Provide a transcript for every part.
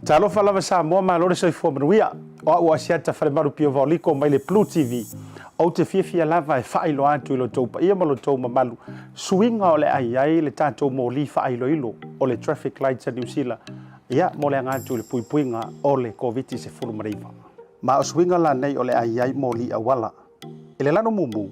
Talofa lava Samoa, malo le soifua manuia. O au o Asiata Falemalu Pio Vaoliko mai le Blue TV. Ou te fiafia lava e faailoa atu i lo outou paia ma lo outou mamalu suiga o le a i ai le tatou moli faailoilo o le traffic lights a Niu Sila, ia, mo le aga atu i le puipuiga o le Koviti-19. Ma o suiga la nei o le a i ai moli auala. I le lanu mumu,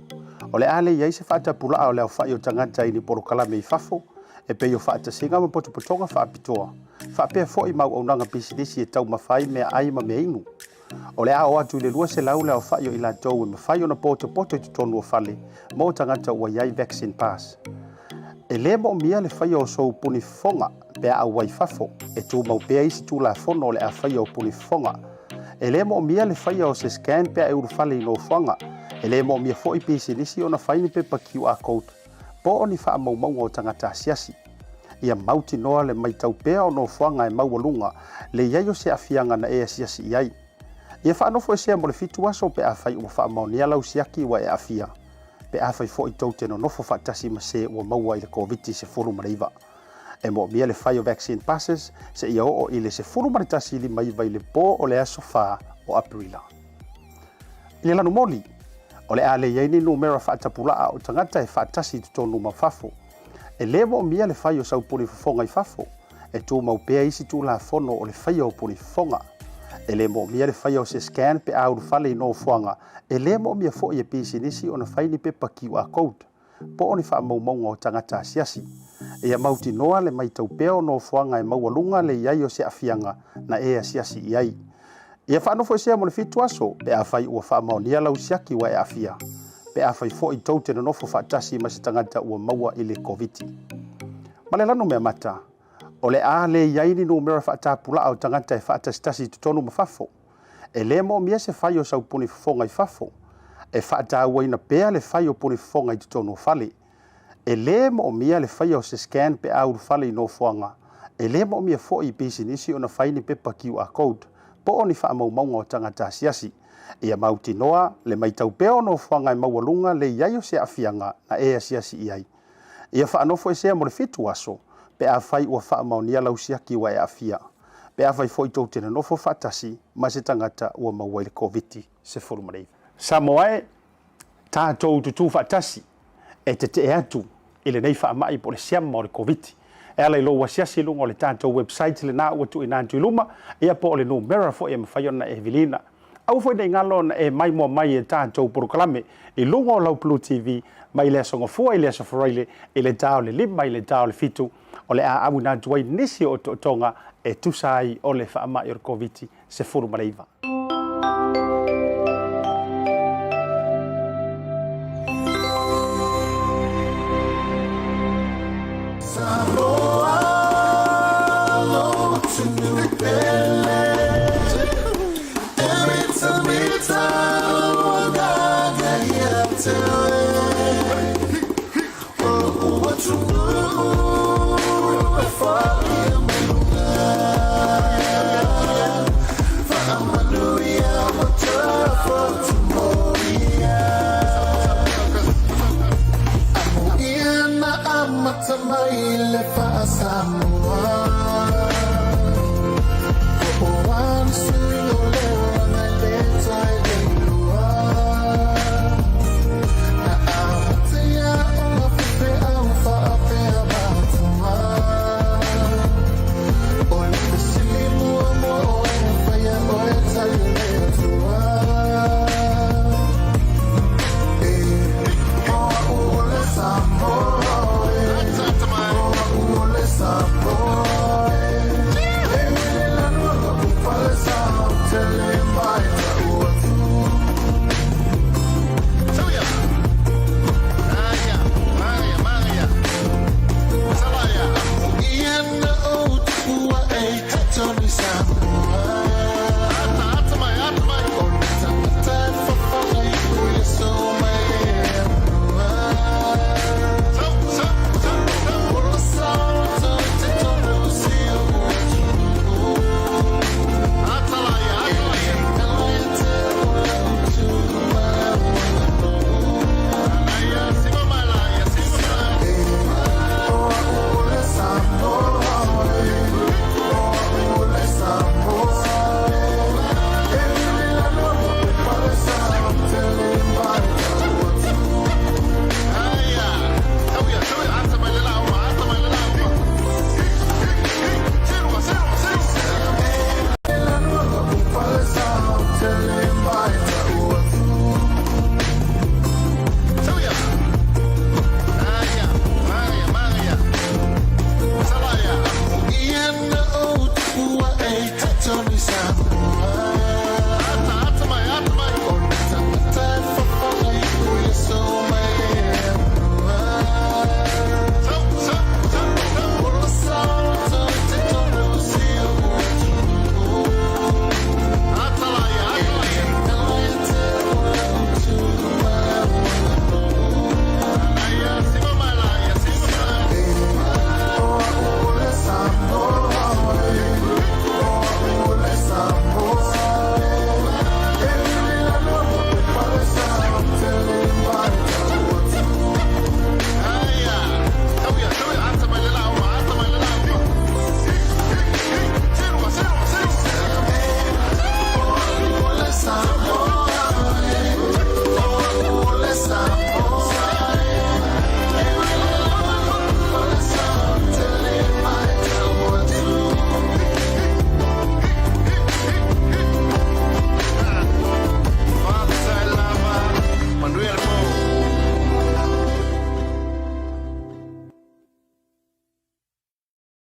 o le a le i ai se faatapulaa o le aofai o tagata i ni polokalame i fafo, e pei o faatasiga ma potopotoga faapitoa, faapea foi ma auaunaga pisinisi e taumafa ai meaai ma meainu. O le a oo atu i le 200 le aofai o i latou e mafai ona potopoto i totonu o fale mo tagata ua i ai vaccine pass. E lē moomia le faia o sou puni fofoga pe a auai fafo, e tumau pea isi tulafono o le a faia o puni fofoga. E lē moomia le faia o se scan pe a e ulufale i nofoaga. E lē moomia foi pisinisi ona fai ni pepa QR code po o ni faamaumauga o tagata asiasi. Ia mautinoa le maitau pea o nofoaga e maualuga le i ai o se aafiaga na e asiasi i ai. Ia faanofoesea mo le 7 aso pe afai ua faamaonia lau siaki ua e aafia, pe afai foi tou te nonofo faatasi ma se ua maua i le Koviti-19. E moomia le fai o vaccine passes seia oo i le 11:59 i le po o le aso 4 o Aperila. I le lanu moli, o le a le i ai ni numera faatapulaa o tagata e faatasi i totonu ma fafo. E lē moomia le fai o sau puni fofoga i fafo, e tumau pea isi tulafono o le faia o puni fofoga. E lē moomia le faia o se scan pe a ulufale i nofoaga, e lē moomia foi e pisinisi ona fai ni pepa QR code po o ni faamaumauga o tagata asiasi. Ia mautinoa le maitau pea o nofoaga e maualuga le i ai o se aafiaga na e asiasi i ai. Ia faanofoesea mo le 7 aso pe afai ua faamaonia lau siaki ua e aafia, pe afai foi tou te nonofo faatasi ma se tagata ua maua i le Koviti. Ma le lanu meamata, o le a le i ai ni numera faatapulaa o tagata e faatasitasi i totonu ma fafo. E lē moomia se fai o sau puni fofoga i fafo. E faatauaina pea le fai o puni fofoga i totonu o fale. E lē moomia le faia o se scan pe a ulufale i nofoaga. E lē moomia foi i pisinisi ona fai ni pepa QR code po o ni faamaumauga o tagata asiasi. Ia mautinoa le maitau pea o nofoaga e maualuga le i ai o se aafiaga na e asiasi i ai. Ia faanofoesea mo le 7 aso pe afai ua faamaonia lau siaki ua e aafia, pe afai foi tou te nonofo faatasi ma se tagata ua maua i le Koviti-19. Samoa e, tatou tutū faatasi e tetee atu i lenei faamai po o le siama o le Koviti. E ala i lou asiasi i luga o le tatou website lena ua tuuina atu i luma, ia po o le numera foi e mafai ona e vilina. Aua foi ne i galo ona e maimoa mai e tatou polokalame i luga o lau Blue TV mai le Aso Gafua i le Aso Faraile i le ta o le 5 i le ta o le 7 o le a auina atu ai nisi o otootoga e tusa ai o le faamai o le Koviti-19.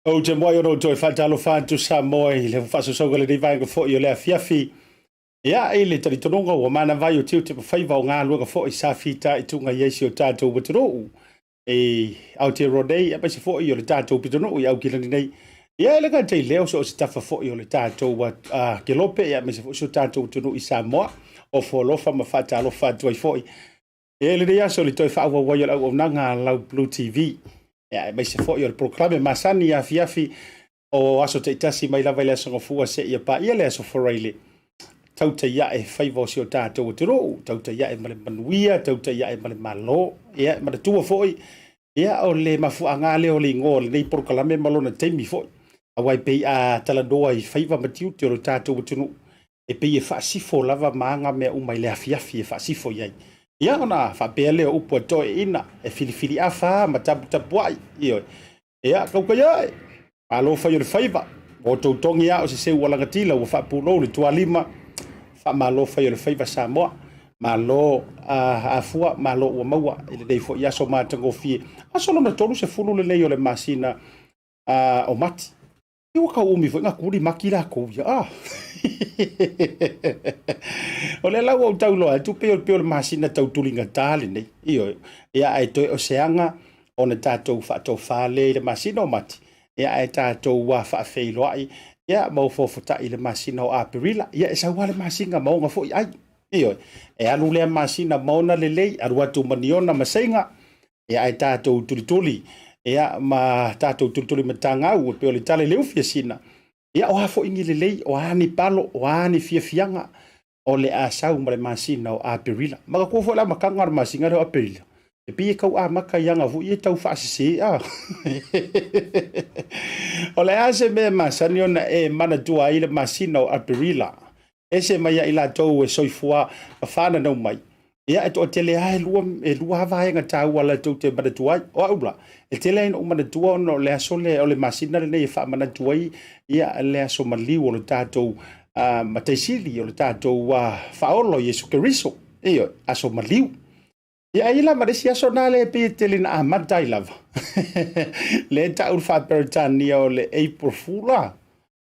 Ou te muai ona ou toe faatalofa atu Samoa i le faasausauga o lenei vaega foi o le afiafi. Ia, i le talitonuga ua manava ai o tiute ma faiva o galuega foi sa fitaituga i ai si o tatou atunuu i Aotearoa nei, aemaise foi o le tatou pitonuu i Aukilani nei. Ia, e le gata i lea, o so o se tafa foi o le tatou kelope, ia, aemaise foi si o tatou atunuu i Samoa. Ofo alofa ma faatalofa atu ai foi. E lenei aso le toe faaauau ai o le auaunaga a lau Blue TV. Ia, aemaise foi o le polokalame masani afiafi o aso taitasi mai lava i le aso Gafua seia paia le aso Faraile. Tautai ae faiva o si o tatou atunuu, tautai ae ma le manuia, tautai ae ma le malo. Ia, manatua foi, ia, o le mafuaaga lea o le igoa o lenei polokalame ma lona taimi foi. Aua e pei a talanoa i faiva ma tiute o le tatou atunuu, e pei e faasifo lava ma aga mea uma i le afiafi e faasifo i ai. Ia ona faapea lea o upu a toeaiina, e filifili afa ma taputapuai. Ioe. Ia, kaukai ae, malo fai o le faiva, ua outou togi a o se seu ua lagatila ua faapulou le tualima, faamalo fai o le faiva Samoa, malo afua, malo ua maua i lenei foi aso matagofie. Aso lona 30 lenei o le masina o Mati. Ia ua tau umi foi na tuli mati latou ia. Ah. O lea la ua ou tau iloa atu pei o le masina tau tuligata lenei. Ioe. Ia ae toe o se aga ona tatou faatofa lea i le masina o Mati. Ia ae tatou faafeiloai ia ma ofofotai i le masina o Aperila. Ia e sau lava le masina ma ona foi ai. Ioe. E alu lea masina ma ona lelei, alu atu ma niona ma seiga. Ia ae tatou tulituli, ia ma tatou tulituli matagau, e pei o le tala i le ufi a Sina. Ia o a foi ni lelei, o a ni palo, o a ni fiafiaga, o le a sau ma le masina o Aperila. Manatua foi le amataga o le masina lea o Aperila, e pei e tau amata i aga foi ia tau faasese. A o le a se mea e masani ona e manatua ai le masina o Aperila? Ese mai ia i latou e soifua ma fananau mai, ia e toatele lava e lua lava vaega taua latou te manatua ai. O au la, e tele lava ina ou manatua ona o le aso lea, o le masina lenei e faamanatu ai ia le aso maliu o le tatou Matai Sili, o le tatou Faaolo Iesu Keriso, ioe, aso maliu. Ia ai la ma le isi aso na lea e pei e tele ina amata ai lava. Lea e tau le faa-Peretania o le April Fool a.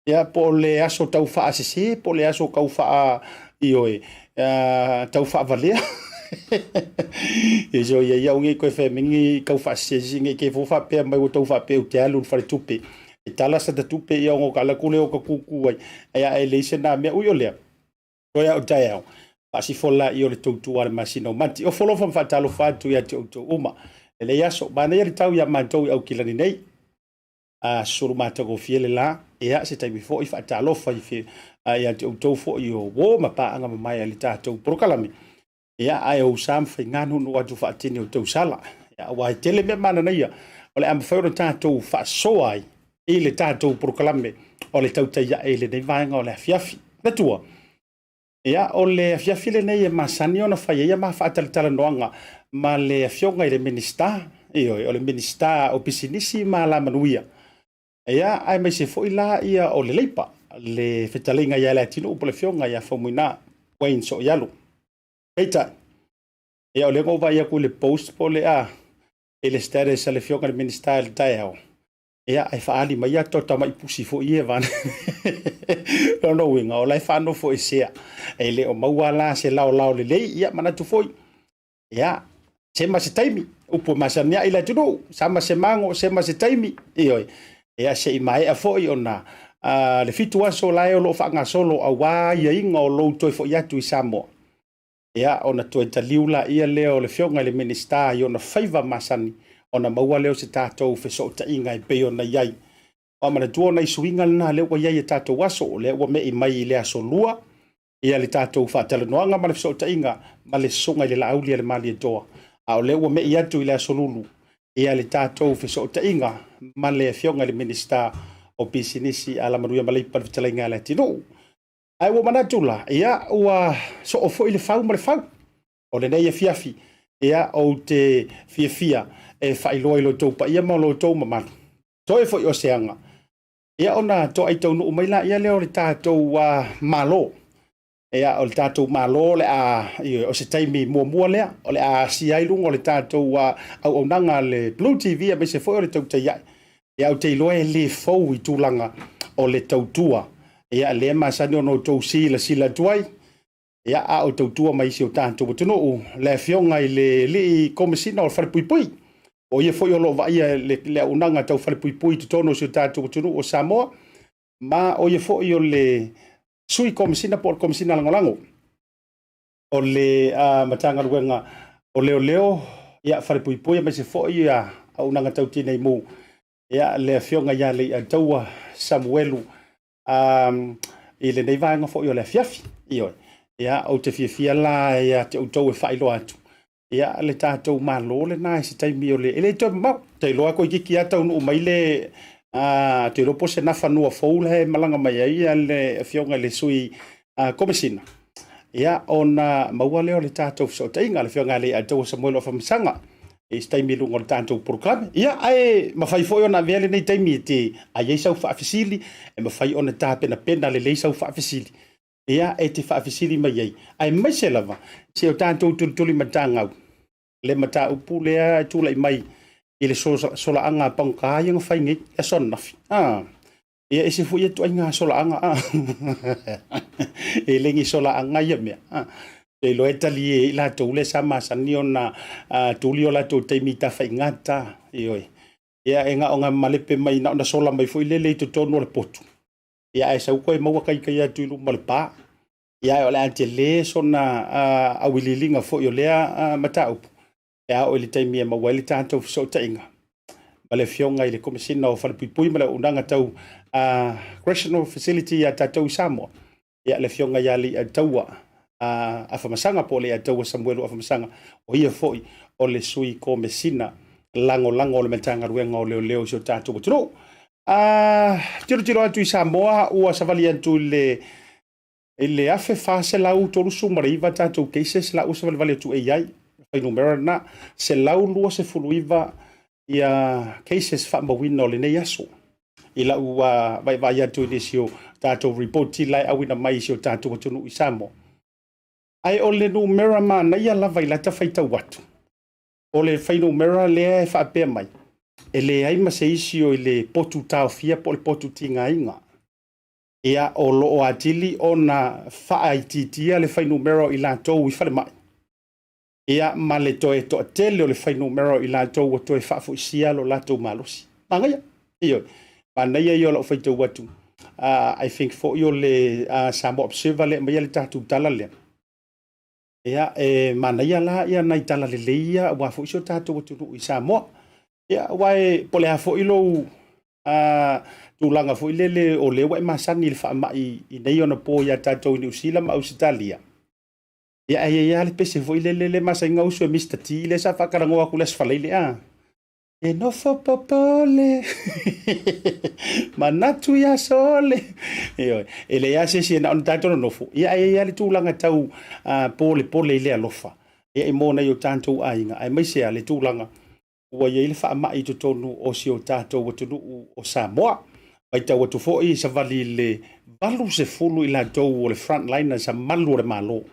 Ia, po o le aso tau faasese, po o le aso tau faa, ioe, tau faavalea. Ia so ia iau ngi koe whea mingi kau faasese ngi ke fo faapea mai ua tau faapea u te alu le faletupe. E tala sa ta tupe ia ongo ka ala kule o ka kuku ai. Aia e leai se na mea ui o lea. Toe au taeao, faasifo la i o le tautua a le masina o Mati. Ofo alofa ma faatalofa atu ia te outou uma. Lenei aso, manaia le tau iā matou i Aukilani nei. A sulu matagofie le la, ia se taimi foi faatalofa i fe, ia te outou foi o uo ma paaga mamae a le tatou polokalame. Ia, ae ou sa ma faiga nuunuu atu faatini o tausala. Ia, aua e tele mea mananaia o le a mafai ona tatou faasoa ai i le tatou polokalame o le tautai ae i lenei vaega o le afiafi. Manatua, ia, o le afiafi lenei e masani ona fai ai a ma faatalatalanoaga ma le Afioga i le Minisita, ioe, o le Minisita o Pisinisi ma Alamanuia, ia, aemaise foi la ia o le Leipa, le fetalaiga ia Leatinuu po o le Afioga ia Faumuina Wayne Sooialo. Peitai, ia o lea na ou vaai atu i le post po o le a, i le status a le Afioga i le Minisita i le taeao, ia, ae faaali mai ata o tamai pusi foi ia vane. Lona uiga, o la e faanofoesea, e le o maua la se laolao lelei, ia manatu foi, ia, sema se taimi, upu e masani ai le atunuu, sama se mago, sema se taimi, ioe, ia se i maea foi ona le 7 aso la e o lo o faagasolo aua aiaiga o lou toe foi atu i Samoa. Ia, ona toe taliu laia lea o le Afioga i le Minisita i ona faiva masani, ona maua lea o se tatou fesootaiga e pei ona i ai. Ua manatua o nai suiga lena lea ua i ai i tatou aso, o lea ua me'i mai i le aso Lua, ia le tatou faatalanoaga ma le fesootaiga ma le Susuga i le Laauli a le Malietoa, a o lea ua me'i atu i le aso Lulu, ia le tatou fesootaiga ma le Afioga i le Minisita o Pisinisi, Alamanuia ma Leipa, le Fetalaiga ia Leatinuu. Ae ua manatu la, ia ua soo foi le fau ma le fau. O lenei afiafi, ia ou te fiafia e faailoa i lo outou paia ma lo outou mamalu. Toe foi o se aga, ia ona toai taunuu mai la ia lea o le tatou Malo. Ia o le tatou Malo o le a, o se taimi muamua lea, o le a asia ai luga o le tatou auaunaga a le Blue TV aemaise foi o le tautai ae. Ia, ou te iloa e le fou i tulaga o le tautua, ia, lea e masani ona outou silasila atu ai, ia, a o tautua mai i si o tatou atunuu le Afioga i le Alii Komesina o le Falepuipui. O ia foi o lo o vaaia le auaunaga tau falepuipui i totonu o si o tatou atunuu o Samoa, ma o ia foi o le Sui Komesina po o le Komesina Lagolago o le Matagaluega o Leoleo, ia, Falepuipui aemaise foi auaunaga tau Tinei Mu, ia, le Afioga ia Leiataua Samuelu i lenei vaega foi o le afiafi. Ioe. Ia, ou te fiafia la ia te outou e faailoa atu, ia, le tatou Malo lena i se taimi o le, e le toe mamao. Ou te iloa toeitiiti lava taunuu mai le, ou te iloa po o se Nafanua fou la e malaga mai ai le Afioga i le Sui Komesina, ia, ona maua lea o le tatou fesootaiga, le Afioga ia Leiataua Samuelu Afamasaga i se taimi i luga o le tatou polokalame. Ia, ae mafai foi ona avea lenei taimi e te, a i ai sau faafesili, e mafai ona tapenapena lelei sau faafesili, ia, e te faafesili mai ai, aemaise lava si o tatou tulitulimatagau, le mataupu lea e tulai mai i le solaaga a pagota ia na fai nei i aso ananafi. Ia, ese foi ia ituaiga solaaga, e le ni solaaga ia mea. Ou te iloa e talie ai i latou lea sa masani ona tuli o latou taimi i tafaigata. Ioe. Ia, e na ona malepe mai, na ona sola mai foi lele i totonu o le potu, ia, ae sau toe maua tai tai atu i luma o le pa. Ia, ae o le a tele sona auiliiliga foi o lea mataupu pe a oo i le taimi e maua ai le tatou fesootaiga ma le Afioga i le Komesina o Falepuipui ma le Auaunaga Tau Correctional Facility ia tatou i Samoa, ia, le Afioga ia Leiataua Afamasaga po o Leiataua Samuelu Afamasaga, o ia foi o le Sui Komesina Lagolago o le Matagaluega o Leoleo i si o tatou atunuu. Tilotilo atu i Samoa, ua savali atu i le 1439 tatou cases la ua savalivali atu e i ai, fuainumera lena, 129 ia cases faamauina o lenei aso. I lau vaaivaai atu i nisi o tatou report la e auina mai i si o tatou atunuu i Samoa. Ae o le numera manaia lava i lata faitau atu, o le fuainumera lea e faapea mai, e leai ma se isi o i le potu taofia po o le potu tigaina. Ia, o lo o atili ona faaitiitia le fuainumera o i latou i falemai, ia, ma le toe toatele o le fuainumera o i latou ua toe faafoisia lo latou malosi. Manaia, ioe, manaia ia o lau faitau atu. I think foi o le Samoa Observer lea e aumaia le tatou tala lea. Ia, e manaia la ia nai tala lelei ia aua foi si o tatou atunuu i Samoa. Ia, aua e po o le a foi lou tulaga foi lele o lea ua e masani i le faamai i nei ona po ia tatou i Niu Sila ma Ausetalia. Ia, ae i ai lava le pese foi lele le masani na usu e Mr T lea sa faatalanoa atu i le Aso Faraile, a. E nofo popole manatu ia sole. Ioe, e leai lava se isi e na o ni tatou nonofo, ia ae i ai lava le tulaga tau polepole i le alofa, ia i mo nai o tatou aiga, aemaise lava le tulaga ua i ai le faamai i totonu o si o tatou atunuu o Samoa. Matau atu foi i savali i le 80 i latou o le frontliners a malu o le Malo.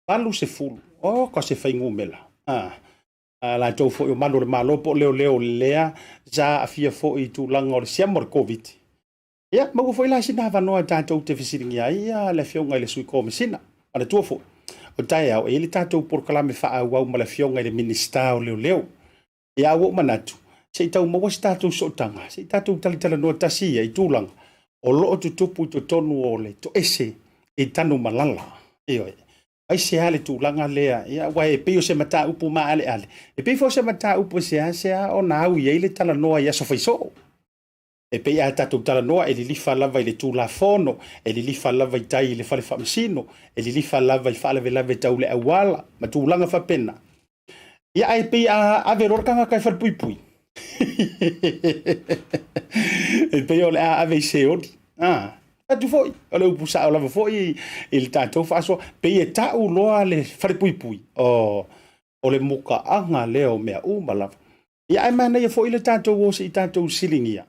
80, oka se fuainumera. A latou foi o malu o le Malo po o leoleo lea sa aafia foi i tulaga o le siama o le Koviti. Ia, maua foi la sina avanoa tatou te fesiligia ai le Afioga i le Sui Komesina. Manatua foi, o taeao e i ai le tatou polokalame faaauau ma le Afioga i le Minisita o Leoleo. Ia, a ua ou manatu, se i tau maua se tatou sootaga, se i tatou talatalanoa tasi ia i tulaga o lo o tutupu i totonu o le toese i Tanumalala. Ioe. Aisea le tulaga lea, ia, aua e pei o se mataupu maaleale, e pei foi o se mataupu e seasea ona au i ai le talanoa i aso faisoo. E pei a tatou talanoa e lilifa lava i le Tulafono, e lilifa lava i tai i le fale faamasino, e lilifa lava i faalavelave tau le auala ma tulaga faapena. Ia, ae pei a ave loa le tagata e falepuipui, e pei o le a ave i seoli. Atu foi, o le upu sao lava foi i le tatou faasoa, pei e tau loa le falepuipui, o le mukaaga lea o mea uma lava. Ia, ae manaia foi le tatou o se i tatou siligia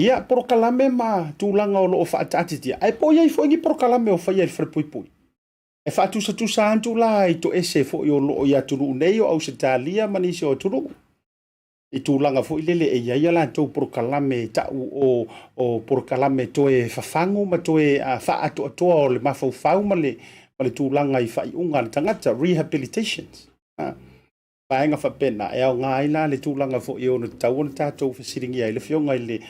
ia polokalame ma tulaga o lo o faataatitia, ae po o i ai foi ni polokalame o faia i le falepuipui e faatusatusa atu la i toese foi o lo o i atunuu nei o Ausetalia ma nisi o atunuu. I tulaga foi lele e i ai a latou polokalame e ta'u o o polokalame toe fafagu ma toe faaatoatoa o le mafaufau ma le ma le tulaga i faaiuga a le tagata, rehabilitations. A, vaega faapena e aoga ai la le tulaga foi e ono tatau ona tatou fesiligia ai le Afioga i le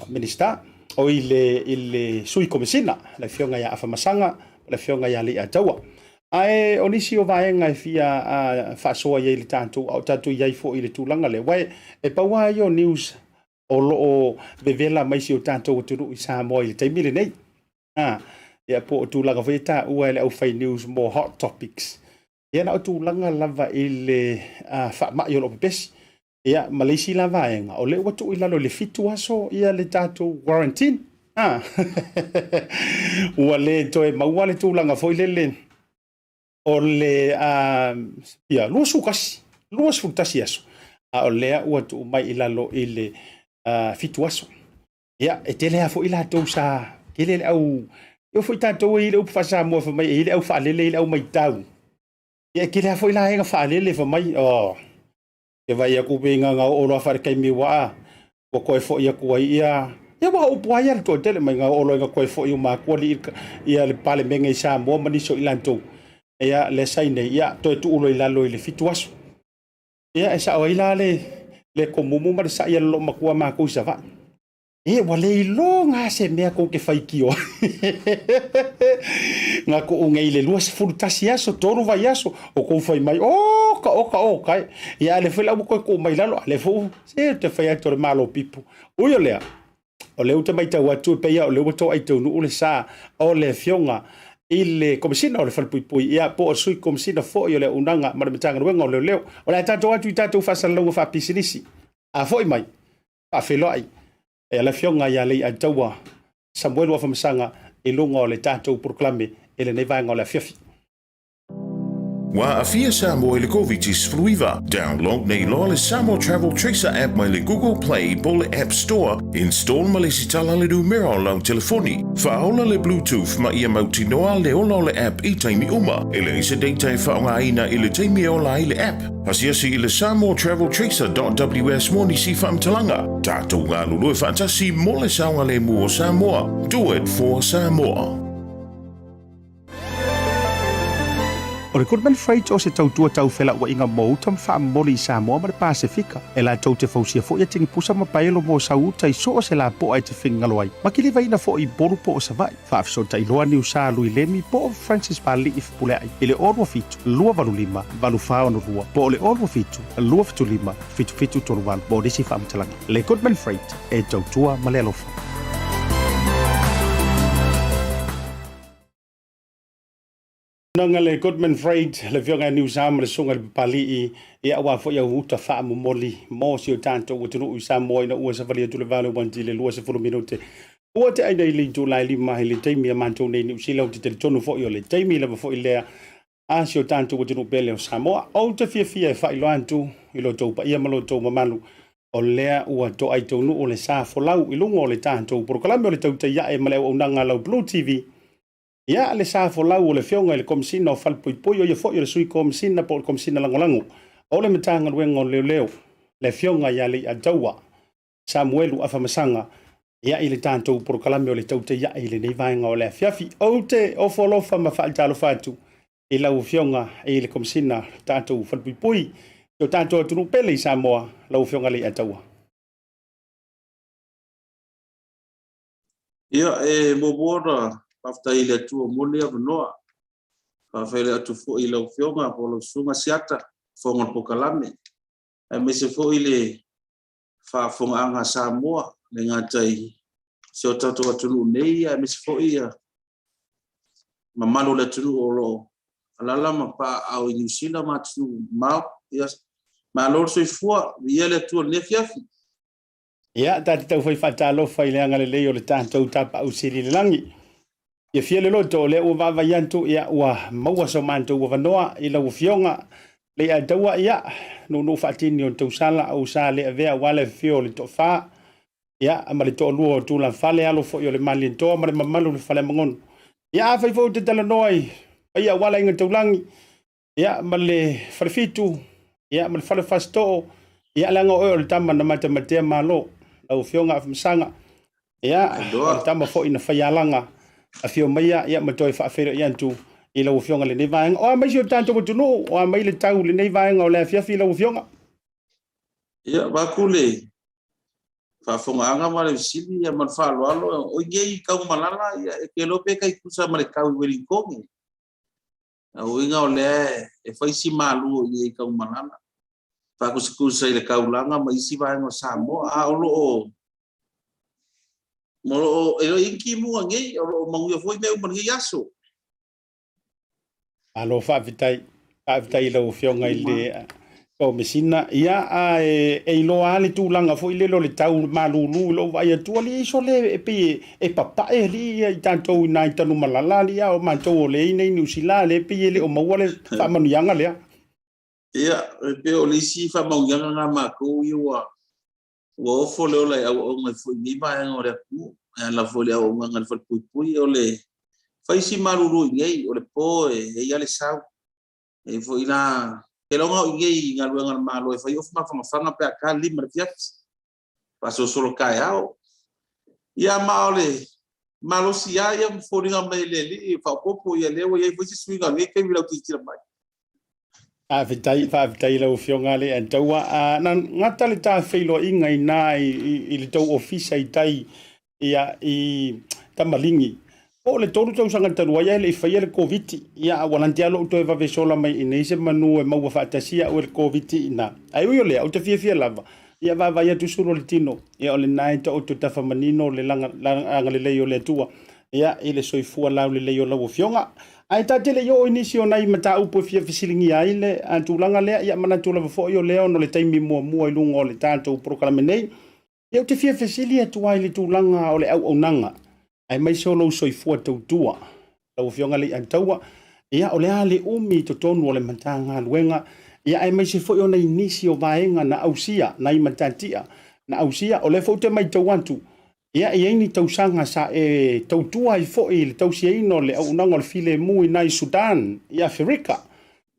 Minisita, o i le i le Sui Komesina, le Afioga ia Afamasaga, le Afioga ia Leiataua. Ae o nisi o vaega e fia faasoa i ai le tatou, a o tatou i ai foi i le tulaga lea, aua e pau lava ia o news o lo o vevela mai si o tatou atunuu i Samoa i le taimi lenei. A, ia po o tulaga foi e taua e le aufai news mo hot topics. Ia na o tulaga lava i le faamai o lo o pepesi. Ia, ma le isi la vaega, o lea ua tuu i lalo i le 7 aso ia le tatou quarantine. Ah. Ua le toe maua le tulaga foi lele o le ia 21, 21 aso, a o lea ua tuu mai i lalo i le 7 aso. Ia, e tele lava foi latou sa tele le au, e oo foi tatou e i ai le upu faa-Samoa fai mai e i ai le au faalele e i ai le au maitau. Ia, e tele lava foi la e na faalele fai mai, oh, Ke vaai atu pei na na oo loa faale-taimi ua ua toe foi atu ai ia ia ua upu ai le toatele mai na oo loa ina toe foi uma atu alii ia le Palemene i Samoa ma nisi o i latou ia lea sa i nei ia toe tuu loa i lalo i le 7 aso. Ia e sao ai la le le tomumu ma le sai a le loomatua matou i Savaii. E ua le iloga se mea tou te faitio ai. Na tuu nei i le 21 aso, 3 vaiaso, o tou fai mai, oka, oka, oka e. Ia a lea foi la ua toe tuu mai lalo, a lea foi ua, se ou te fai atu o le Malo pipo. Ui o lea, o lea ou te matau atu e pei lava o lea ua toai taunuu le sa o le Afioga i le Komesina o le Falepuipui, ia po o le Sui Komesina foi o le Auaunaga ma le Matagaluega o Leoleo. O le a tatou atu i tatou faasalalauga faapisinisi. A foi mai, faafeiloai e le Afioga ia Leiataua Samuelu Afamasaga i luga o le tatou polokalame i lenei vaega o le afiafi. Ua aafia Samoa i le Koviti-19. Download nei loa le Samoa Travel Tracer app mai le Google Play po o le App Store. Install ma lesitala le numera o lau telefoni. Faaola le Bluetooth ma ia mautinoa le ola o le app i taimi uma. E leai se data e faaaogaina i le taimi e ola ai le app. Asiasi i le samoatraveltracer.ws mo nisi faamatalaga. Tatou galulue faatasi mo le saogalemu o Samoa. Do it for Samoa. O le Goodman Freight o se tautua tau felauaiga mo uta ma faamomoli i Samoa ma le Pasefika. E latou te fausia foi a tigipusa ma paelo mo sau uta i so o se lapoa e te finagalo ai, ma kilivaina foi i Upolu po o Savaii. Faafesootai loa Niusa Lui Lemi po o Francis Pali'i Fepulea'i i le 027 285 8462 po o le 027 275 7738 mo nisi faamatalaga. Le Goodman Freight, e tautua ma le alofa. Naga le Goodman Freight, le Afioga ia Niusa ma le Susuga i le Papali'i, ia aua foi au uta faamomoli mo si o tatou atunuu i Samoa ina ua savali atu le 8 i le 20 minute. Ua te ai nei le itula e 5 i le taimi a matou nei i Niu Sila, ou te talitonu foi o le taimi lava foi lea a si o tatou atunuu pele o Samoa. Ou te fiafia e faailoa atu i lo outou paia ma lo outou mamalu, o lea ua toai taunuu le sa folau i luga o le tatou polokalame o le Tautai Ae ma le auaunaga a lau Blue TV. Ia, le sa folau o le Afioga i le Komesina o Falepuipui, o ia foi o le Sui Komesina po o le Komesina Lagolago o le Matagaluega o Leoleo, le Afioga ia Leiataua Samuelu Afamasaga, ia i le tatou polokalame o le Tautai Ae i lenei vaega o le afiafi. Ou te ofo alofa ma faatalofa atu i lau Afioga i le Komesina tatou Falepuipui, si o tatou atunuu pele i Samoa, lau Afioga Leiataua. Ia, e muamua ona faafetai i le Atua mo lenei avanoa. Faafeiloai atu foi i lau Afioga po o lau Susuga Siata, Fofoga o le Polokalame, aemaise foi le faafofogaaga a Samoa, le gata i si o tatou atunuu nei, aemaise foi ia mamalu o le atunuu o lo o alaala ma paaaao i Niu Sila ma atunuu mamao. Ia, malo le soifua, viia le Atua i lenei afiafi. Ia, ta te taufai faatalofa i le agalelei o le tatou Tapaau Sili i le Lagi. Fiafia le loto, o lea ua vaavaai atu, ia, ua maua so matou avanoa i lau Afioga Leiataua, ia, nuunuu faatini o le tausala a ua sa le avea aua le afifio o le toafa, ia, ma le toalua o Tulafale, alo foi o le Malietoa ma le mamalu o le Faleamagono. Ia, afai foi ou te talanoa i paia aua le Aiga Taulagi, ia, ma le Falefitu, ia, ma le Fale Fasitoo, Ia, leaga o oe o le tama na matamatea Malo, lau Afioga Afamasaga. Ia, o le tama foi na faialaga, afio maia, ia, ma toe faafeiloai atu i lau Afioga i lenei vaega. O a mai si o tatou atunuu, o a mai le tau i lenei vaega o le afiafi lau Afioga? Ia, vaku le faafogaaga ma le fesili ia ma le faaaloalo, o i nei Taumalala, ia, e te iloa pe tai tusa ma le tau i Welingtone. O uiga o lea e fai si malu o i nei Taumalala, faatusatusa i le taulaga ma isi vaega o Samoa, a o lo o Ma o lo o, e le o i ai ni timuga nei, o lo o manuia foi mea uma i lenei aso. Malo faafetai, faafetai i lau Afioga i le Komesina. Ia, a e iloa lava le tulaga foi lele o le tau malulu i lou vaai atu, alii e sole e pei e papae alii ia i tatou i nai Tanumalala alii, a o matou o lea i inei i Niu Sila lea e pei e le o maua le faamanuiaga lea. Ia, e pei o le isi faamanuiaga na a matou ia ua Ua ofo le ola e auauna ai foi i nei vaega o le atunuu, e ala foi i le auaunaga a le Falepuipui, o le fai si malulu i nei, o le po e i ai lava le sau. E i ai foi la, keiloga o i nei i galuega a le Malo e fai ofu mafanafana pe a ta le 5 i le afiafi, faasolosolo taeao. Ia ma o le malosi lava ia ma foliga mai e le Alii e faaopoopo, ia lea ua i ai foi se suiga o lenei taimi i lau tilotilo mai. Faafetai, faafetai i lau Afioga Aletaua. Na gata le ta feiloaiga i ina i le tou ofisa i tai ia, i Tamaligi. Po o le 3 tausaga talu ai ae le i faia le Koviti. Ia, a ua lante lava lou toe vave sola mai i inei se manu e maua faatasi au e le Koviti i ina. Ae ui o lea, ou te fiafia lava, ia vaavaai atu sulu o le tino, ia o lena e taoto tafamanino le agalelei o le Atua, ia, i le soifua laulelei o lau Afioga. Ae ta te le i oo i nisi o nai mataupu e fia fesiligia ai le tulaga lea, ia manatu lava foi o lea ona o le taimi muamua i luga o le tatou polokalame nei, ia ou te fia fesili atu lava i le tulaga o le auaunaga, aemaise o lou soifua tautua. Lau Afioga Leiataua, ia o le a le umi i totonu o le Matagaluega, ia aemaise foi o nai nisi o vaega na ausia, nai matatia na ausia, o lea foi ou te matau atu, Ia, e i ai ni tausaga sa e tautua ai foi i le tausiaina o le auaunaga o le filemu i nai Sudan i Aferika.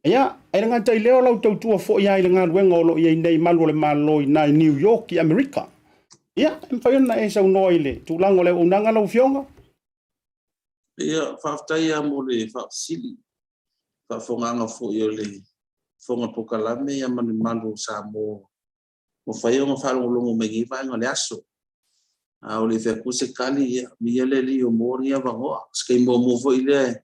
Ia, e le gata i lea o lau tautua foi lava i le galuega o lo o i ai nei Malu o le Malo i nai New York i Amerika. Ia, e mafai ona e saunoa i le tulaga o le auaunaga lau Afioga? Ia, faafetai lava mo le faafesili, faafofogaaga foi o le Fofoga Polokalame ia ma le mamalu o Samoa mafai ona faalogologo mai nei vaega o le aso. A o le fai atu se tali, ia, mia le alii o maua lenei avanoa. Se taimi muamua foi lea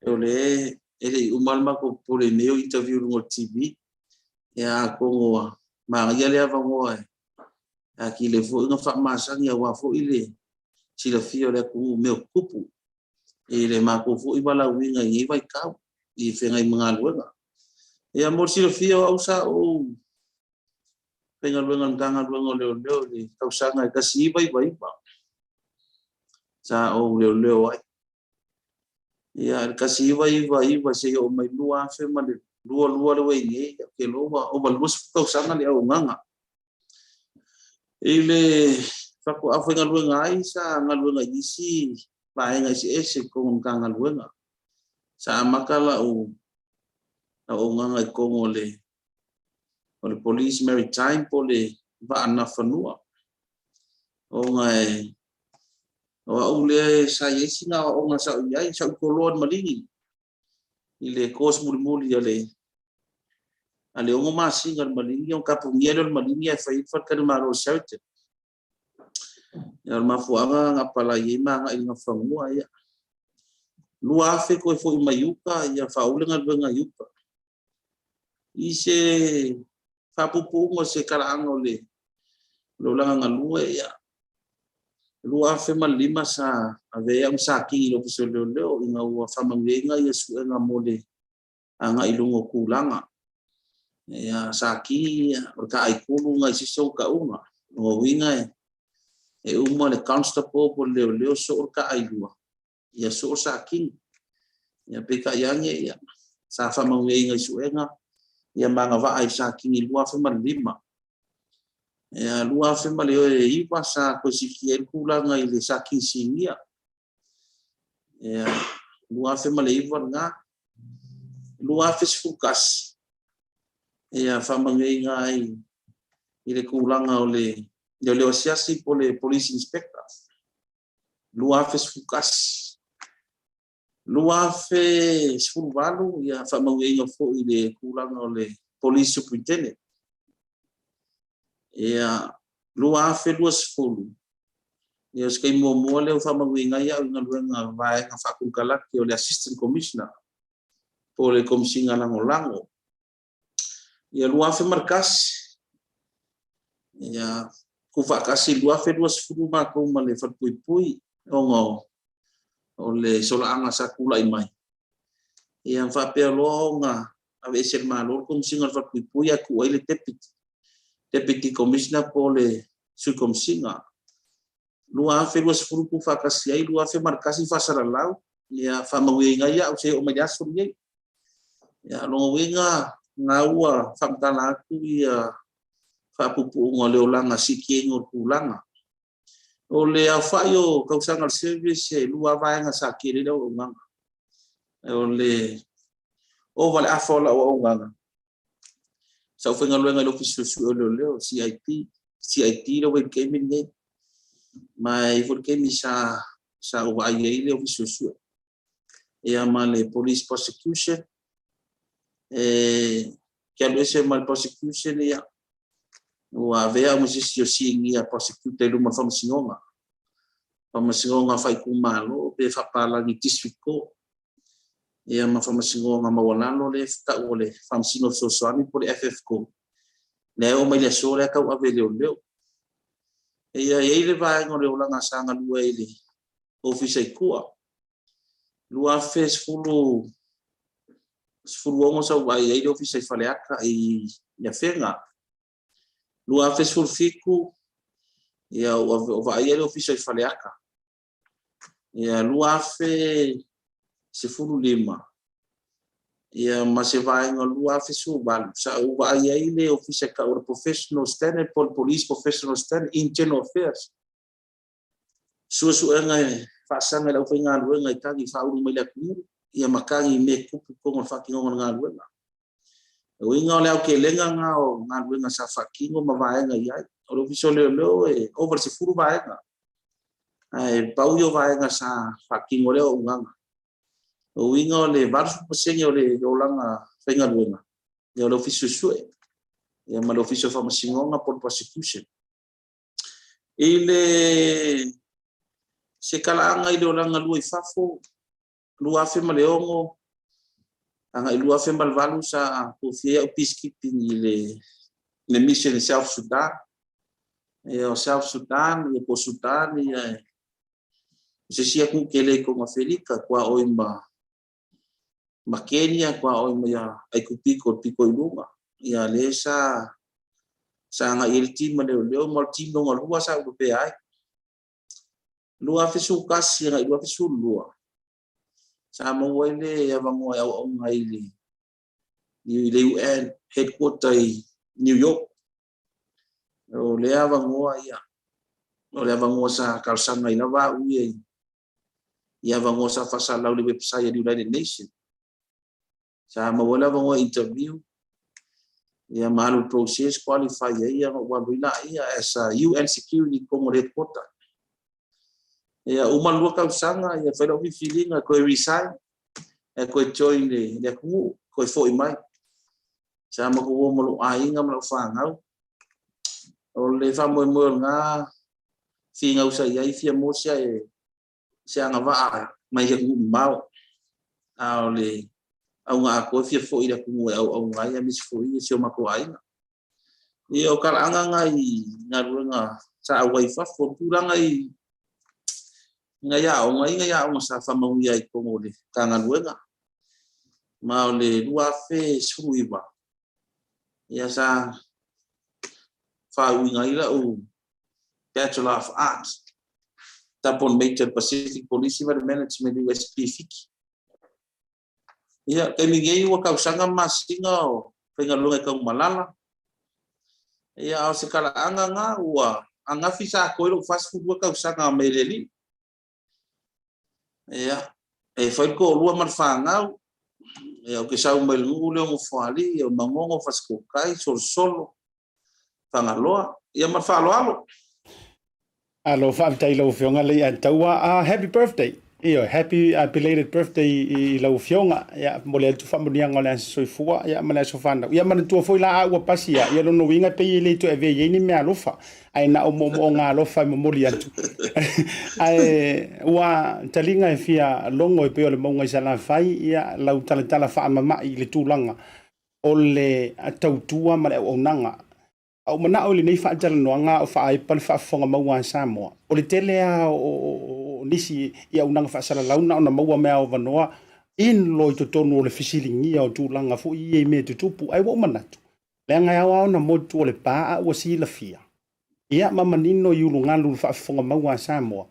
o le e le i uma le matou popole i mea o interview i luga o le TV. Ia atonu ua manaia le avanoa e atili ai foi ona faamasani aua foi le silafia o le atunuu i mea o tutupu i le matou foi valaauina i nei vaitau i feagai ma galuega. Ia mo le silafia o au sa ou faigaluega i le Matagaluega o Leoleo i le tausaga e 1999 sa ou leoleo ai. Ia i le 1999 seia oo mai 2022 le ua i nei, ou te iloa ua ova i le 20 tausaga le auaunaga. I le faatoa faigaluega ai sa galuega i nisi vaega eseese i totonu o le Matagaluega. Sa amata lau auaunaga i totonu o le o le Police Maritime po o le Vaa Nafanua ona e o au lea sa i ai sina aoaoga sa ou i ai, sa ou toloa i le maligi i le course mulimuli a le a le 6 masina le maligi ona tapunia lea o le maligi ae fai ai le faletalimalo o le Sheraton. Ia o le mafuaaga na apalai ai ma agai i le Nafanua ia 2000 toe foi mai uta ia faauu le galuega i uta. I se faapuupuuga o se talaaga o le olaga galue, ia, 2005 sa avea ai au ma Satini i le Ofisa o Leoleo ina ua faamanuiaina ia suega mo le agai i luga o tulaga. Ia, Satini, o le taaitolu na i se isi ou tauga. O lona uiga e uma le constable po o le leoleo soo le taailua, ia soo Satini. Ia, peitai ane, ia, sa faamanuiaina i suega ia ma agavaa i Satini 2005. Ia, 2009 sa toe sikia ai le tulaga i le Satini Sinia. Ia, 2009 lena. 2011, ia faamanuiaina ai i le tulaga o le leoleo asiasi po o le Police Inspector, 2011. 2018, ia, faamauiaina foi i le tulaga o le Police Superintendent. Ia, 2020, ia, o se taimi muamua lea ua faamauiaina ai au i galuega vaega faakonekarate o le Assistant Commissioner po o le Komesina Lagolago. Ia, 2001, ia, tuufaatasi i le 2020 matou ma le Falepuipui ona o le solaaga sa tulai mai. Ia, ma faapea loa ona aveese e le Malo le Komesina o le Falepuipui ae tuu ai le Deputy, Deputy Commissioner po o le Sui Komesina. 2020 tuufaatasi ai, 2001 faasalalau, ia, faamauiaina ai au seia oo mai le aso lenei. Ia, lona uiga, na ua faamatala atu ia faapuupuuga o le olaga siitiaina o le tulaga. O le aofai o tausaga o le service, e lua lava vaega sa tele ai le auaunaga. O le ova le afa o lau auaunaga, sa ou faigaluega i le Ofisa Suesue o Leoleo, CIP, CID le ua i le taimi lenei. Ma e i ai foi le taimi sa sa ou vaai ai le Ofisa Suesue. Ia ma le Police Prosecution, e ke alu ese ma le prosecution, ia, ua avea au ma se isi o senior prosecutor i luma o le faamasinoga, faamasinoga faaitumalo pe faapalagi District Court, ia ma faamasinoga maualalo lea e tau o le Faamasino Fesoasoani po o le FF Court, lea e oo mai le aso lea tau ave e leoleo. Ia, e i ai le vaega o le olaga sa galue ai i le Ofisa i tua. 2016 sa ou vaai ai le Ofisa i Faleata i Afega. 2017, ia, ua vaai ai le Ofisa i Faleata. Ia, 2015, ia, ma se vaega o 2018, sa ou vaai ai le Ofisa e tau o le Professional Standard po o le Police Professional Standard in General Affairs. Suesuega e faasaga i le aufaigaluega i tagi faaulu mai le atunuu, ia ma tagi i mea e tupu i totonu o le faatinoga o le galuega. O uiga o le aotelega lena o galuega sa faatino ma vaega i ai. O le Ofisa o Leoleo e ova i le 10 vaega, ae pau ia o vaega sa faatino lea auaunaga. O uiga o le 80% o le olaga faigaluega, ia o le Ofisa Suesue, ia ma le Ofisa o Faamasinoga po o le Prosecution. I le se talaaga i le olaga lua i fafo, 2006 agai 2008 sa tofia ai au peacekeeping i le le mission i South Sudan. Ia o South Sudan, ia po o Sudan, ia o se isi atunuu tele i totonu o Afelika, tuaoi ma ma Kenya, tuaoi ma ia Aikupito, le pito i luga. Ia lea sa sa agai ai le team a leoleo ma o le team lona lua sa ou pepea ai. 2011 agai 2012 sa maua ai le avanoa e auauna ai i le i le UN headquarter i New York. O lea avanoa ia, o le avanoa sa talosaga ai lava au ia i i avanoa sa faasalalau i le website a le United Nations. Sa maua ai le avanoa interview, ia ma alu process qualify ai ia ona ou alu ai laia as a UN security i totonu o le headquarter. Ia uma le 2 tausaga, ia fai lau filifiliga toe resign, ae toe join le, le atunuu, toe foi mai. Sa matou o ma lou aiga ma lau fanau. O le faamoemoe o lena finau sa i ai fia maua se se agavaa mai atunuu mamao, a o le auga atoa e fia foi i le atunuu e auauna ai aemaise foi si o matou aiga. Ia o talaaga na i galuega sa auai i fafo, o le tulaga i nai aoga, i nai aoga sa faamauia ai i totonu o le Matagaluega. Ma o le 2019, ia sa faauiga ai lau Bachelor of Arts, Double Major Pacific Policy ma le Management USP i Fiti. Ia, taimi nei ua tausaga ma masina o faigaluega i Tanumalala. Ia, a o se talaaga na ua angafi sa atoa ai lou 42 tausaga mai le alii. Ia, e fai le toalua ma le fanau. Ia, ou te sau mai le nuu lea o Nofoalii, o Manono, Fasitooutai, Solosolo. Fagaloa. Ia ma le faaaloalo. Alo, faafetai i lau Afioga Leiataua. Happy birthday. Ioe, happy belated birthday i lau Afioga. Ia, momoli atu faamanuiaga o le aso soifua, ia, ma le aso fanau. Ia, manatua foi la a ua pasi ia, ia lona uiga e pei e le toe avea i ai ni meaalofa, ae na o moomooga alofa e momoli atu. Ae ua taliga e fia logo e pei o le mauga i Salafai, ia, lau talatala faamama'i i le tulaga o le tautua ma le auaunaga. A ou manao i lenei faatalanoaga a o faaepa le faafofoga maua a Samoa, o le tele lava o nisi i auaunaga faasalalau na ona maua mai avanoa in loa i totonu o le fesiligia o tulaga foi ia i mea e tutupu. Ae ua ou manatu, leaga e ao lava ona motu o le pa a ua silafia, ia ma manino i ulugalu i le faafofoga maua a Samoa,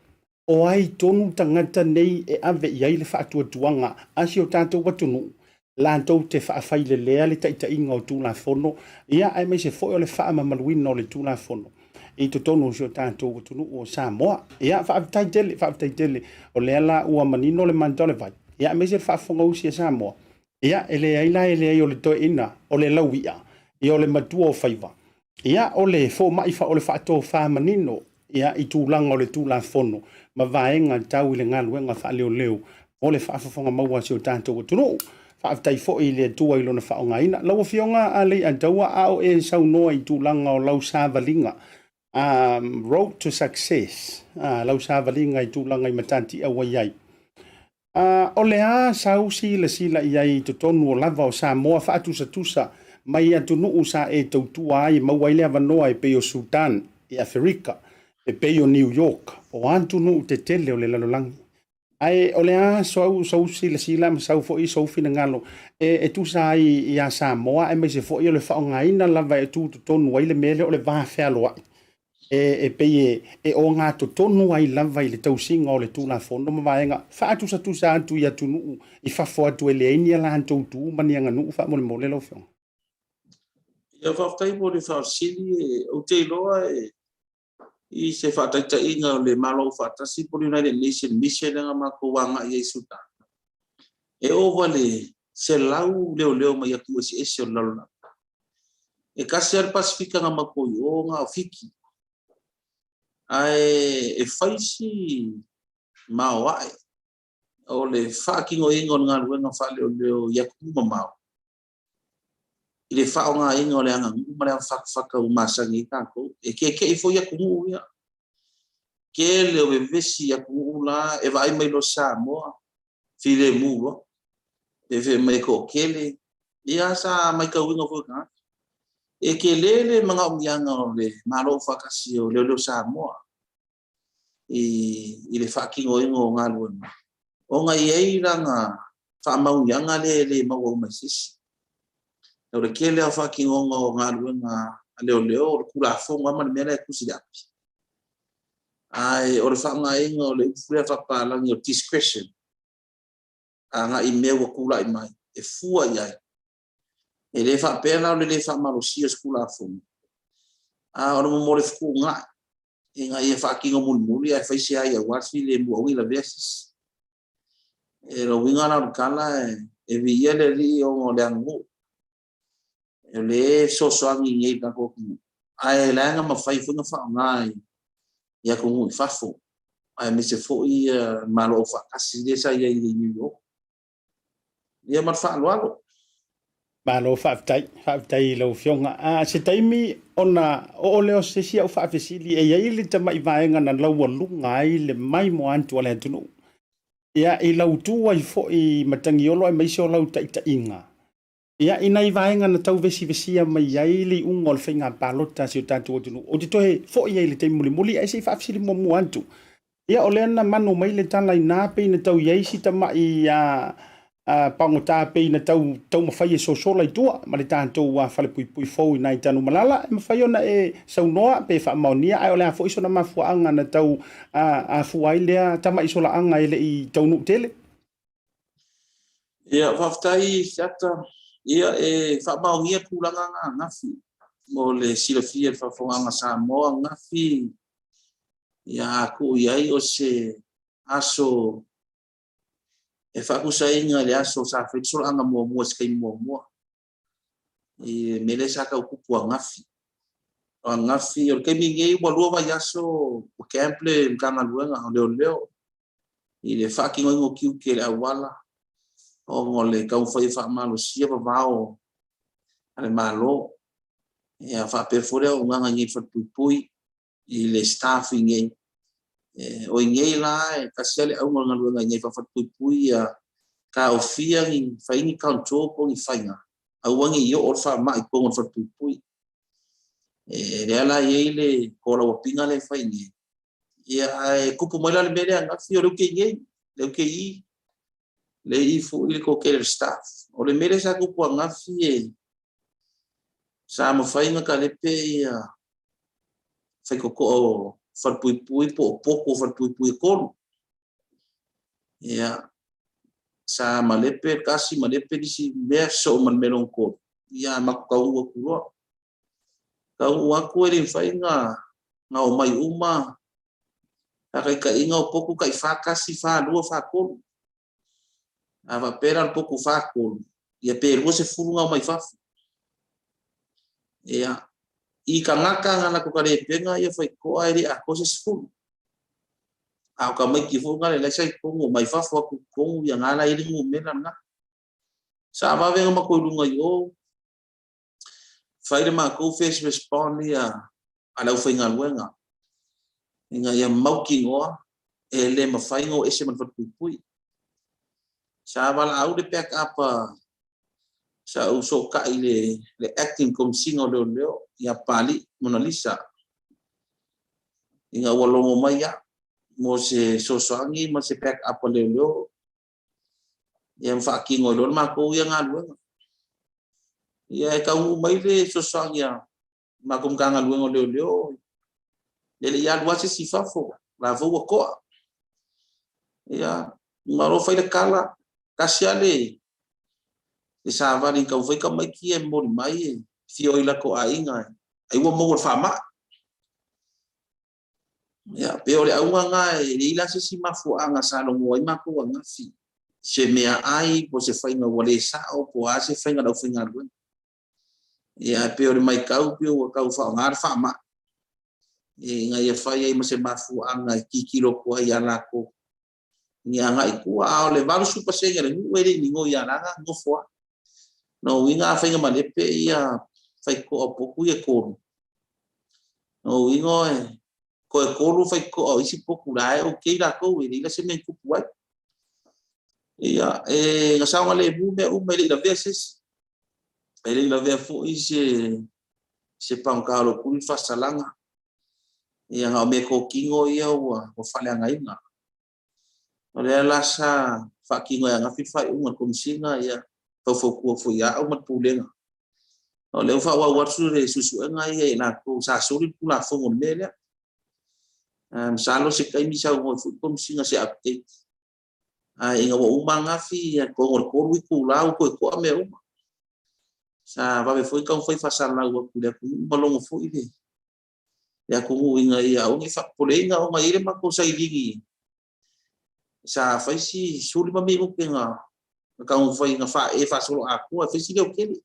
O ai tonu tagata nei e ave i ai le faatuatuaga a si o tatou atunuu latou te faafailelea le taitaiga o Tulafono, ia aemaise foi o le faamamaluina o le Tulafono i totonu o si o tatou atunuu o Samoa. Ia, faafetai tele, faafetai tele. O lea la ua manino le manta o le vai, ia aemaise le faafofogausi a Samoa. Ia, e leai la, e leai o le toeaina, o le lauia, ia o le matua o faiva. Ia, o le fomai o le faatofa manino, ia, i tulaga o le Tulafono ma vaega tau i le galuega faaleoleo mo le faafofoga maua a si o tatou atunuu. Faafetai foi i le Atua i lona faaaogaina. Lau Afioga a Leiataua, a o e saunoa i tulaga o lau savaliga, road to success, lau savaliga i tulaga i matatia ua i ai. A o le a sau silasila i ai i totonu o lava o Samoa faatusatusa mai atunuu sa e tautua ai e maua ai le avanoa e pei o Sudan i Aferika, e pei o New York, o atunuu tetele o le lalolagi. Ae o le a sou silasila ma sau foi sou finagalo e tusa ai iā Samoa aemaise foi o le faaaogaina lava e tutotonu ai le mea lea o le va fealoai e pei e ogatotonu ai lava i le tausiga o le Tulafono ma vaega faatusatusa atu i atunuu i fafo atu e leai ni a latou tu ma ni aganuu faamolemole lau Afioga. Ia, faafetai mo le faafesili. Ou te iloa i se faataitaiga o le Malo Aufaatasi po o le United Nations Mission lea na matou agai ai i Sudan, e ova le 100 leoleo mai atunuu eseese o le lalolagi. E tasi lava le Pasefika na matou i o, na o Fiti. Ae e fai si maoae o le faatinoina o le galuega faaleoleo i atunuu mamao i le faaaogaina o le aganuu ma le avafatafata ua masani ai tatou. E keke'i foi atunuu ia. Tele o vevesi i atunuu la e vaai mai loa Samoa, filemu loa, fefe mai toatele, ia sa matauina foi e tagata. E tele le manaomiaga o le Malo Aufaatasi o Leoleo Samoa i le faatinoina o galuega, ona e i ai lana faamauniaga lea e le maua uma e se isi. O le tele lava o faatinoga o galuega a leoleo, o le Tulafono lava ma le mea la e tusi i le api. Ae o le faaaogaina o le upu lea faapapalagi o le discretion, agai i mea ua tulai mai e fua i ai. E le faapea la o le le faamalosia o se Tulafono, a o le momoli fetuunai ina ia faatino mulimuli ae fai se ai aua le filemu aua ne i lavea se isi. E lona uiga la o le tala e viia le Alii ona o le aganuu. O lea e fesoasoani nei i le tatou atunuu, ae leaga mafai foi ona faaaoga i atunuu i fafo, aemaise foi Malo Aufaatasi lea sa i ai i New York. Ia ma le faaaloalo. Malo faafetai, faafetai i lau Afioga. A se taimi ona oo lea o se isi au faafesili, e i ai le tamai vaega na laualuga ai le maimoa atu a le atunuu. Ia, i lau tu ai foi i Matagiolo aemaise o lau taitaiga, Ia, i nai vaega na tau vesivesia mai ai le iuga o le faiga palota a si o tatou atunuu, ou te toe foi ai i le taimi mulimuli ae se i faafesili muamua atu. Ia, o lea na manu mai le tala inā pei na tau i ai si tamai a pagota pei na tau taumafai e sosola i tua ma le tatou falepuipui fou inā i Tanumalala. E mafai ona e saunoa pe faamaonia, ae o le a foi sona mafuaaga na tau afua ai lea tamai solaaga e le i taunuu tele? Ia, faafetai Siata. Ia, e faamaonia tulaga na ananafi mo le silafia i le faafofogaaga Samoa ananafi, ia a tuu i ai o se aso e faatusaina i le aso sa fai le solaaga muamua i se taimi muamua i le mea lea sa tau tupu ananafi. O angafi, o le taimi nei ua lua vaiaso ua camp le Matagaluega o Leoleo i le faatinoina o tiute i le auala ona o le taumafai e faamalosia vavao a le Malo. Ia faapea foi le auaunaga i nei i le falepuipui i le staff i nei. O i nei la e tasi lava le auga o le galuega i nei faa-falepuipui ia taofia ni fai ni control po o ni faiga aua ne i oo le faamai i totonu o le falepuipui. E lea la e i ai le tolauapiga lea e fai nei. Ia ae tupu mai la le mea lea ananafi, o lea ou te i nei, lea ou te i, lea e i foi le toatele o le staff. O le mea lea sa tupu ananafi e sa mafai ona talepe ia faitotoa o falepuipui po o potu o falepuipui e tolu. Ia, sa malepe le tasi, malepe le isi mea, sosoo ma le mea lona tolu. Ia, matou taunuu atu loa. Taunuu atu e le mafai ona omai uma faataitaiga o potu tai fa tasi, fa lua, fa tolu. A faapea la o le potu fa tolu, ia pe 20 na omai fafo. Ia, i tagata na latou talepega ia faitotoa e le atoa se 10. A o tamaiti foi na le sa i totonu, omai fafo atu i totonu, ia na la i ai le numera lena. Sa vave ona matou i luga i o, fai le matou first response ia a le aufaigaluega ina ia mautinoa e le mafai ona o ese ma le falepuipui. Sa valaau le back up a sa ou sootai i le acting Komesina o Leoleo ia Pali Monalisa ina ua logo mai au mo se fesoasoani ma se back up a leoleo ia ma faatino ai loa le matou ia galuega. Ia e taunuu mai le fesoasoani a matou Matagaluega o Leoleo, e le i alu lava se isi i fafo, la foi ua toa. Ia, ma o lo o fai le tala, tasi lava le savali taumafai tamaiti ia e momoli mai e fia o i latou aiga, ai ua maua i le faamai. Ia, pei o le auga lena, e leai la se isi mafuaaga sa logoa ai matou ananafi, se meaai po o se faiga ua le sao po o a se faiga a le aufaigaluega. Ia, ae pei o le matau pei ua tau faaaoga le faamai ina ia fai ai ma se mafuaaga e tilotilo atu ai ia latou ni agai i tua. A o le 80% o le nuu e le i migoi ia la nofo lava. Lona uiga a fai na malepe ia faitotoa o potu ia e tolu, lona uiga e toe tolu faitotoa o isi potu la e okay latou, e leai la se mea e tupu ai. Ia, e na saogalemu mea uma, e le i lavea se isi. E le i lavea foi se pagota o lou tuli le faasalaga. Ia, na o meatotino ia ua faaleagaina. O lea la sa faatino e Agafi le faaiuga a le Komesina, ia faufautua foi ia au ma le Pulega. O lea ua faaauau atu le suesuega ia i latou sa soli le Tulafono i le mea lea. Masalo se taimi saunoa foi le Komesina se update. Ae ina ua uma Agafi, ia totonu o le 3 itula ua toe toa mea uma. Sa vave foi taumafai faasalalau atu i le atunuu ma logo foi le le atunuu ina ia aua ne i faapopoleina ona e i ai le matou sailini sa fai si 15 minute na taumafai na faaee faasoloatoa e fai si leotele.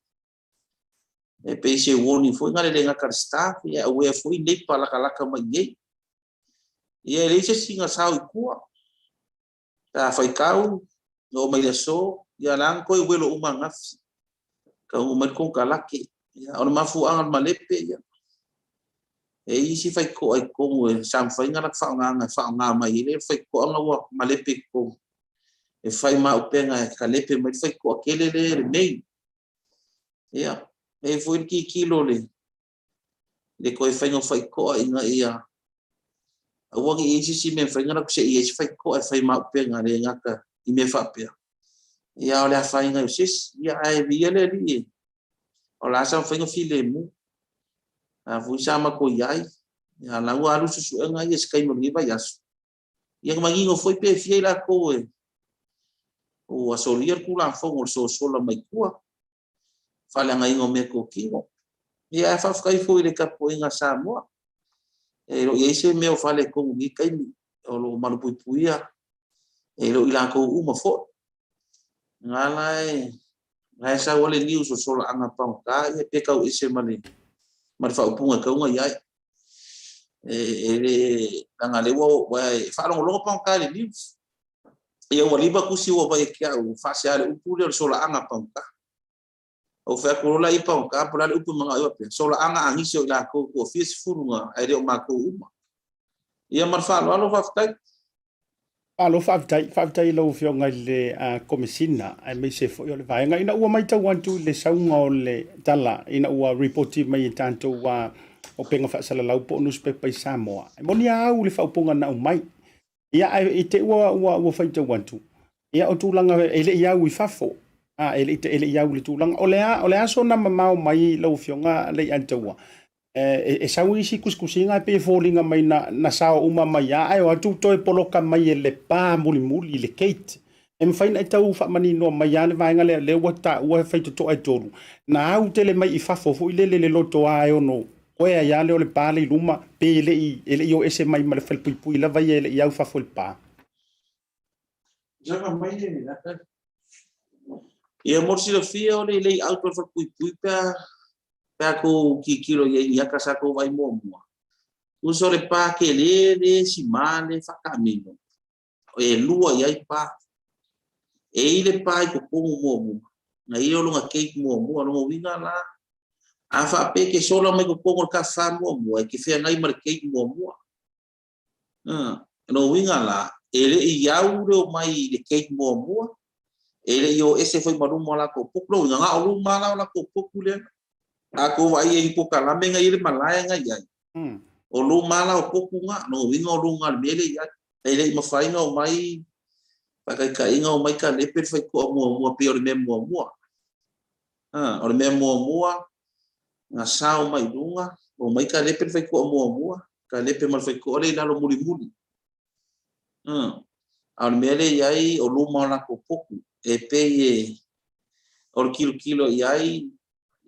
E pei se warning foi na le le gata le staff ia aware foi neighbor latalata mai i inei. Ia e leai se isi na sao i tua. Sa faitau, na oo mai le aso, ia la na toe welo uma ananafi. Taunuu mai le konekarate. Ia, o le mafuaaga o le malepe, ia, e i ai isi faitotoa i totonu e sa mafai ona latou faaaogaina e faaaoga mai ai le faitotoa na ua malepe i totonu. E fai ma upega e talepe mai le faitotoa tele lea le main. Ia, e i ai foi le tilotilo le le toe faiga o faitotoa ina ia aua ne i i ai se isi mea e mafai ona latou seia ai se faitotoa e fai ma upega le gata i mea faapea. Ia, a o le afaina ai o se isi. Ia, ae viia le Alii o la sa mafai ona filemu. A foi sa matou i ai, ia, la ua alu suesuega ia i se taimi o lenei vaiaso. Ia na manino foi pe fia i latou e ua solia le Tulafono o le sosola mai tua. faaleagaina o meatotino. Ia ae faafetai foi i le tapuaiga a Samoa. E le o i ai se mea o faaletonu i lenei taimi, o lo o malupuipuia e le o i latou uma foi. Na la e, la e sau lava le news o solaaga pagota, ia pe tau ese ma le ma le faaupuga e tau ona i ai. E, e le, leaga lea ua, ua e faalogologo pagota i le news. Ia ua lima tusi ua vai ke au faasea le upu lea o le solaaga pagota. Ou fai atu loa la i pagota po o le a le upu e manao ai faapea, solaaga a nisi o i latou toafia sefulu na ae le o matou uma. Ia ma le faaaloalo faafetai. Malo faafetai, faafetai i lau Afioga i le Komesina aemaise foi o le vaega ina ua matau atu i le sauga o le tala ina ua ripoti mai e tatou upega faasalalau po o nusipepa i Samoa. E moni a au le faaupuga na aumai. Ia ae i te i ua ua ua faitau atu, ia o tulaga e le i au i fafo, a e le i e le i au i le tulaga. O le a o le a sona mamao mai lau Afioga Leiataua? E, e sau isi tusitusiga e pei e foliga mai na, na sao uma mai a, ae o atu toe poloka mai e le pa mulimuli i le gate. E mafai ona e tau faamaninoa mai a le vaega lea, lea ua taua e faitotoa e tolu, na au tele mai i fafo foi lele le loto a e ono koe ai a lea o le pa le i luma, pe e le i, e le i o ese mai ma le falepuipui lava ia e le i au fafo i le pa. Saka mai e lata. Ia mo le silafia o le layout o le falepuipui pe a pe a kou tilotilo i ai i aka sa kou vaai muamua. Tusa o le pa tele le sima le faataamilo, e lua i ai pa. E i le pa i totonu muamua, na i o lona gate muamua, lona uiga la, a faapea e te sola mai totonu o le tafa muamua, e te feagai ma le gate muamua. Lona uiga la, e le i au le omai i le gate muamua, e le i o ese foi ma luma o latou potu. Lona uiga, na o luma la o latou potu lea. A tou vaai i ai i polokalame na i ai le malae na i ai, o luma la o potu na, lona uiga o luga o le mea lea i ai. E le i mafai ona omai, faataitaiga, omai kalepe le faitotoa muamua pei o le mea muamua. O le mea muamua, na sao mai i luga, omai kalepe le faitotoa muamua, kalepe ma le faitotoa lea i lalo mulimuli. A o le mea lea i ai, o luma o latou potu, e pei e, o le tilotilo i ai,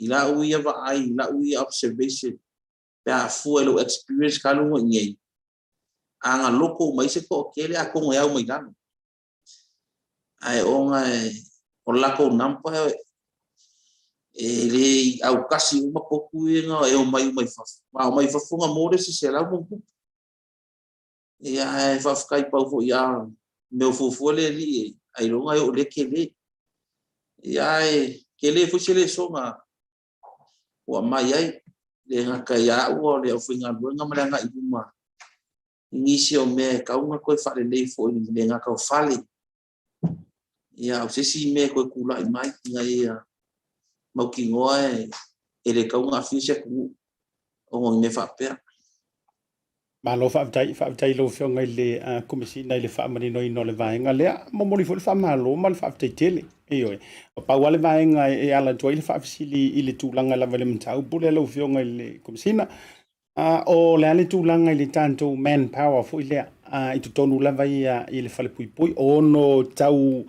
i lau ia vaai, i lau ia observation, pe a fua i lou experience ka luga i nei, a na loko uma ai se toatele atonu e au mai lalo. Ae ona o le latou number e le i autasi uma potu ia na e omai uma i fafo. A omai i fafo na maua le isi 100+. Ia ae faafetai pau foi ia mea o fuafua le alii ailoga e oo le tele. Ia ae tele foi se lesona ua aumai ai, le gata ia au o le aufaigaluega ma le agai i luma i nisi o mea e tau ona toe faalelei foi i le gata o fale. Ia, o se isi mea e toe tulai mai ina ia mautinoa e le tau ona aafia se atunuu ona o ni mea faapea. Malo faafetai, faafetai i lau Afioga i le Komesina i le faamaninoina o le vaega lea. Momoli foi le faamalo ma le faafetai tele. Ioe. Pau lava le vaega e ala atu ai le faafesili i le tulaga lava i le mataupu lea lau Afioga i le Komesina, O le a le tulaga i le tatou manpower foi lea i totonu lava ia i le falepuipui, o ono tau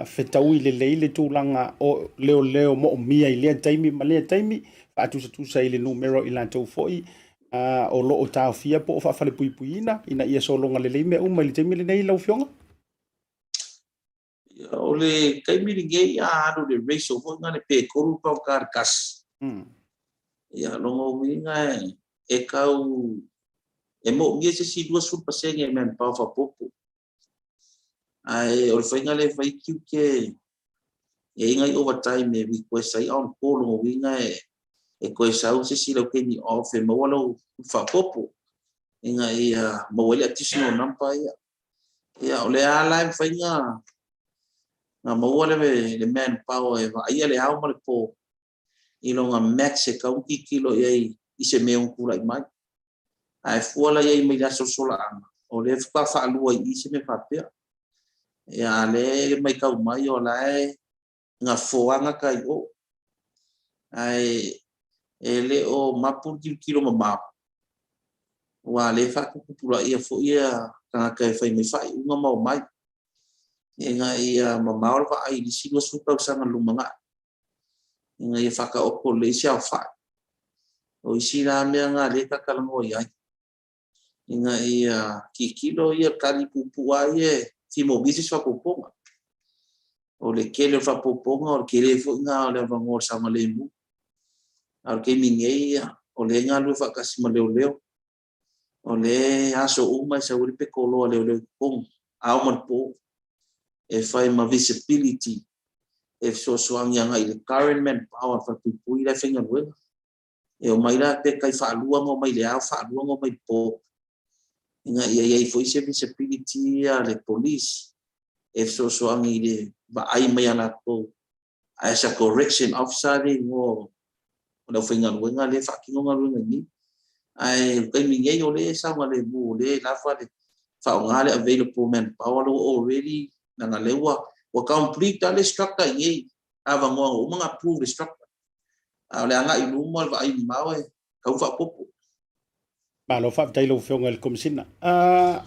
fetaui lelei le tulaga o leoleo moomia i lea taimi ma lea taimi, faatusatusa i le numera o i latou foi o lo o taofia po o faafalepuipuiina ina ia sologa lelei mea uma i le taimi lenei lau Afioga? O le taimi lenei a alu i le ratio foi lena pe 3 paoka le tasi. Ia, lona uiga e tau e moomia se isi 20% e manpower faaopoopo. Ae o le faiga lea e fai tiute e i ai nai overtime e request ai on call, lona uiga e toe sau se isi lau taimi off e maua lau faaopoopo ina ia maua ai le additional number ia. Ia, o lea lava la e mafai ona maua le manpower e vaaia le ao ma le po i lona max e tatau ona tilotilo i ai i se mea e ono tulai mai. Ae fua la i ai mai le aso o le solaaga, o lea faatoa faalua i i se mea faapea. Ia, a o lea e matau mai o la e gafoa gata i o. Ae e le o mapu le tilotilo mamao, aua o lea e faatuputupulaia foi ia tagata e fai mai faaiuga ma omai, ina ia mamao le vaai i le isi 20 tausaga lumanai, ina ia faataoto lelei se aofai. O isi la mea na o lea e talatalanoa i ai, ina ia tilotilo ia tali puupuu lava ia e fia moomia se isi faaopoopoga. O le tele o le faaopoopoga, o le tele foi lena o le avanoa o le saogalemu. A o le taimi nei, o lea e galulue faatasi ma leoleo. O lea aso uma e sau ai le petolo a leoleo i totonu, ao ma le po, e fai ma visibility e fesoasoani agai i le current manpower a le falepuipui la e faigaluega. E omai la pe tai faalua ona omai i le ao, faalua ona omai i le po, ina ia i ai foi se visibility a le police e fesoasoani i le vaai mai a latou as a correction officer le igoa o le aufaigaluega lea e faatino galuega i inei. Ae o le taimi nei o lea e saogalemu, o lea e lava le faaaoga le available manpower lea ua already, leaga lea ua ua complete lava le structure i inei, avanoa ua uma ona approve le structure. A o le agai i luma o le vaai mamao e tau faaopoopo. Malo faafetai i lau Afioga i le Komesina.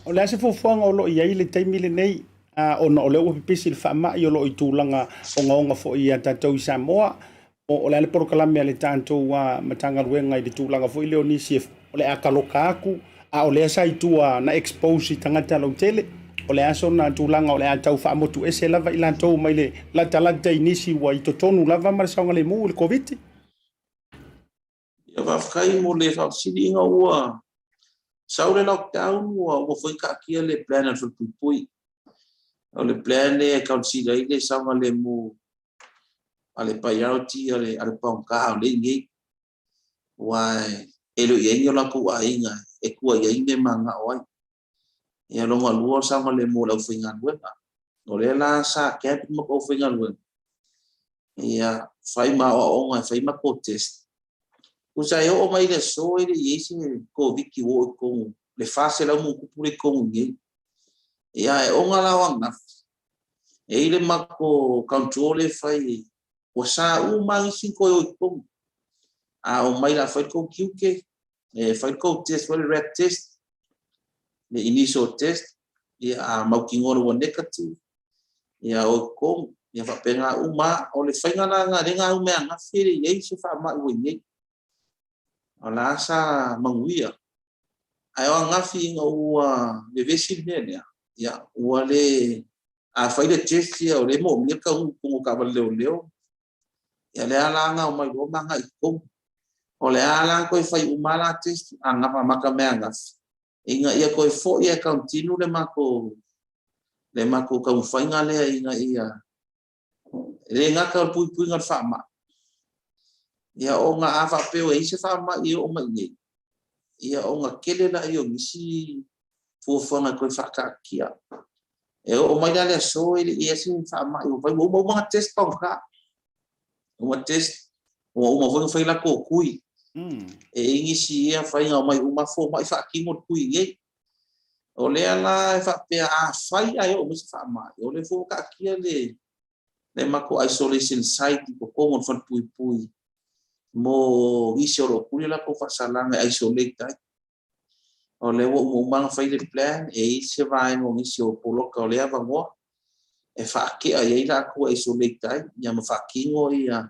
O le a se fuafuaga o lo o i ai i le taimi lenei, ona o lea ua pipisi le faamai o lo o i tulaga ogaoga foi ia tatou i Samoa, o le a le polokalame a le tatou Matagaluega i le tulaga foi lea o nisi o le a taloka atu, a o lea sa i tua na expose i tagata lautele, o le a sona tulaga o le a tau faamotu ese lava i latou mai le latalata i nisi ua i totonu lava ma le saogalemu i le Koviti? Ia faafetai mo le faafesiliga ua sau le lockdown ua uma foi taatia le plan a le falepuipui. O le plan lea e consider ai le saogalemu a le priority a le a le paugata o lea e i inei. Aua e le o i ai ni o latou aiga e tua i ai mea e mananao ai. Ia lona lua o le saogalemu o le aufaigaluega. O lea la sa camp ma aufaigaluega, ia fai ma aoaoga e fai matou test. Tusa e oo mai i le aso e le i i ai se Koviti ua oo i totonu, le 400 ma ona tupu lea i totonu nei. Ia ae ona la o ananafi, e i ai le matou control lea e fai, ua sa uma lava nisi na toe o i totonu. A omai o le a fai le tou tiute, e fai le tou test foi le rat test, le initial test, ia a mautinoa loa ua negative, ia o i totonu, ia faapena uma lava. O le faiga la lena lea na au mai ananafi e le i i ai se faamai ua i inei. O la sa manuia. Ae o ananafi ina ua vevesi le mea lea, ia ua le, a fai le test ia o lea e moomia le taunuu i totonu o taavale leoleo, Ia lea la na omai loa ma agai i totonu. O le a la toe fai uma la test amata mai ananafi ina ia toe foi e continue le matou le matou taumafaiga lea ina ia e le gata o le puipuiga o le faamai, ia ona a faapea ua i ai se faamai e oo mai i inei, ia ona tele lea o nisi fuafuaga e toe faataatia. E oo mai la le aso e le i i ai se faamai ua fai, ua uma uma ona test paugata. Uma test, ua uma foi ona fai latou tui. E i ai nisi ia faiga omai uma fomai faatino le tui nei. O lea la e faapea afai ae oo mai se faamai, o lea foi ua taatia le le matou isolation site i totonu o le falepuipui mo nisi o lo o tuli latou faasalaga e isolate ai. O lea ua uma uma ona fai le plan, e i ai se vaega o nisi o poloka o lea avanoa e faatea i ai latou e isolate ai ia ma faatino ia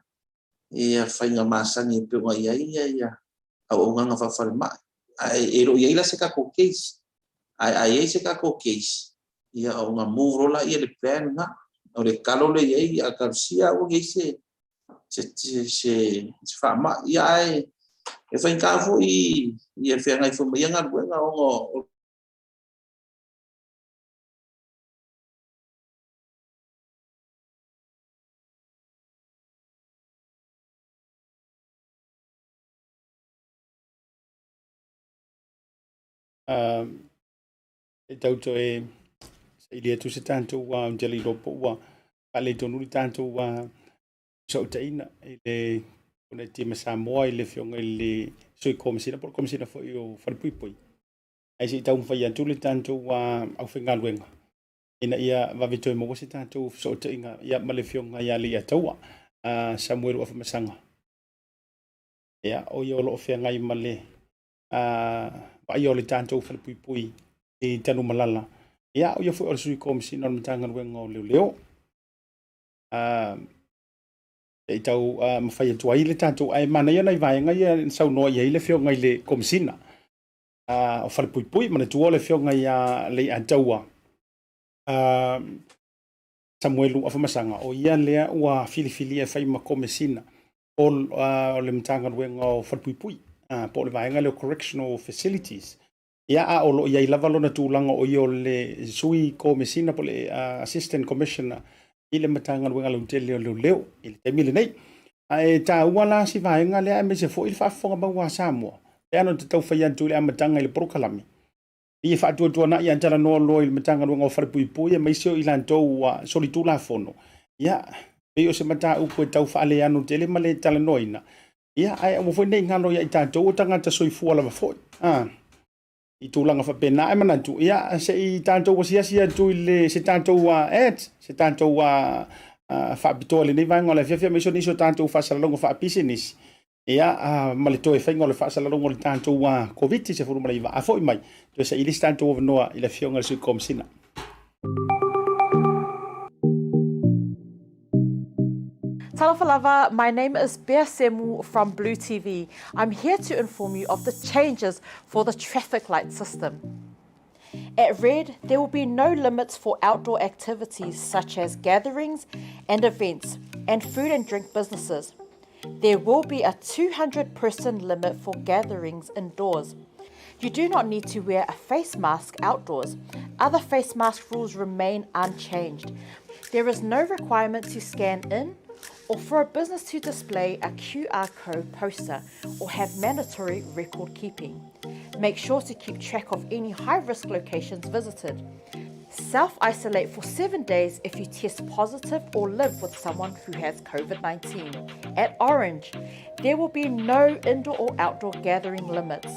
ia faiga masani e pei ona i ai ia ia auaunaga faafalemai. Ae e le o i ai la se tatou case. Ae a i ai se tatou case, ia ona move loa lea le plan lena. O le tatalo lea i ai, a talosia aua ne i i ai se se, se, se, se faamai. Ia ae e faigata foi ia feagai foi ma ia galuega ona o E tau toe saili atu se tatou ou te le iloa po ua faaletonu le tatou fesootaiga i le Connect ma Samoa i le Afioga i le Sui Komesina po o le Komesina foi o Falepuipui. Ae se i taumafai atu le tatou aufaigaluega ina ia vave toe maua se tatou fesootaiga ia ma le Afioga ia Leiataua Samuelu Afamasaga. Ia, o ia o lo o feagai ma le vaaia o le tatou falepuipui i Tanumalala. Ia, o ia foi o le Sui Komesina o le Matagaluega o Leoleo. Se i tau mafai atu ai le tatou, ae manaia nai vaega ia na saunoa i ai le Afioga i le Komesina o Falepuipui. Manatua o le Afioga ia Leiataua Samuelu Afamasaga, o ia lea ua filifilia e fai ma Komesina. O le Matagaluega o Falepuipui, po o le vaega lea o Correctional Facilities. Ia, a o lo o i ai lava lona tulaga o ia o le Sui Komesina po o le Assistant Commissioner i le Matagaluega Lautele o Leoleo i le taimi lenei. Ae taua la si vaega lea aemaise foi le faafofoga maua a Samoa, pei ona ta tau fai atu i le amataga i le polokalame, pei e faatuatuanai a talanoa loa i le Matagaluega o Falepuipui aemaise o i latou ua solitulafono, ia, pei o se mataupu e tau faaleano tele ma le talanoaina, ia, ae aua foi ne i galo ia i tatou o tagata soifua lava foi, a, i tulaga faapena. Ae manatu, ia, se i tatou asiasi atu i le, se tatou ad, se tatou faapitoa i lenei vaega o le afiafi, aemaise o nisi o tatou faasalalauga faapisinisi, ia, ma le toe faiga o le faasalalauga o le tatou Koviti-19. A foi mai, toe saili se tatou avanoa i le Afioga i le Sui Komesina. Talofa lava, my name is Bea Semu from Blue TV. I'm here to inform you of the changes for the traffic light system. At red, there will be no limits for outdoor activities such as gatherings and events and food and drink businesses. There will be a 200 person limit for gatherings indoors. You do not need to wear a face mask outdoors. Other face mask rules remain unchanged. There is no requirement to scan in or for a business to display a QR code poster or have mandatory record keeping. Make sure to keep track of any high risk locations visited. Self isolate for seven days if you test positive or live with someone who has COVID 19. At Orange, there will be no indoor or outdoor gathering limits.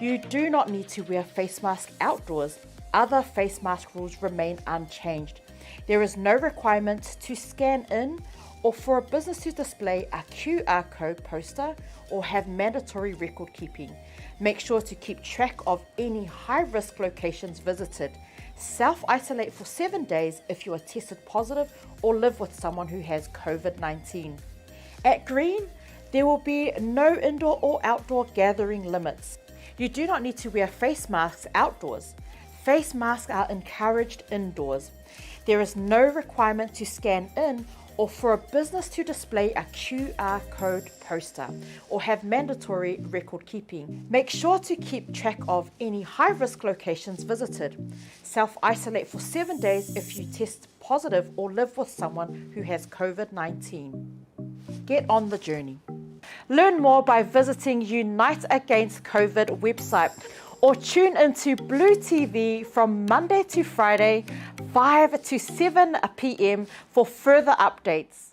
You do not need to wear face mask outdoors. Other face mask rules remain unchanged. There is no requirement to scan in or for a business to display a QR code poster or have mandatory record keeping. Make sure to keep track of any high risk locations visited. Self isolate for seven days if you are tested positive or live with someone who has COVID 19. At Green, there will be no indoor or outdoor gathering limits. You do not need to wear face masks outdoors. Face masks are encouraged indoors. There is no requirement to scan in or for a business to display a QR code poster or have mandatory record keeping. Make sure to keep track of any high risk locations visited. Self isolate for seven days if you test positive or live with someone who has COVID 19. Get on the journey. Learn more by visiting Unite Against COVID website or tune into Blue TV from Monday to Friday, 5 to 7 p.m. for further updates.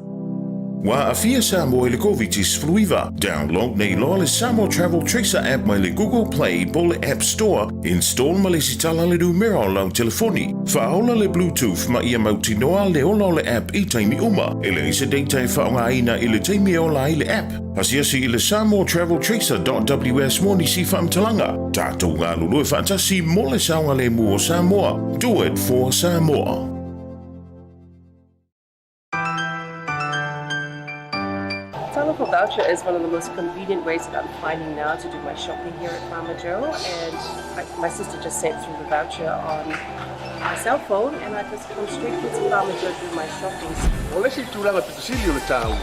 Ua aafia Samoa i le Koviti-19. Download nei loa le Samoa Travel Tracer app mai le Google Play po o le App Store, install ma lesitala le numera o lau telefoni. Faaola le Bluetooth ma ia mautinoa le ola o le app i taimi uma. E leai se data e faaaogaina i le taimi e ola ai le app. Asiasi i le samoatraveltracer.ws mo nisi faamatalaga. Tatou galulue faatasi mo le saogalemu o Samoa. Do it for Samoa. Talofa voucher is one of the most convenient ways that I'm finding now to do my shopping here at Farmer Joe. And I, my sister just sent through the voucher on my cell phone and I just come straight here to Farmer Joe to do my shopping. O le isi tulaga pito sili o le taua,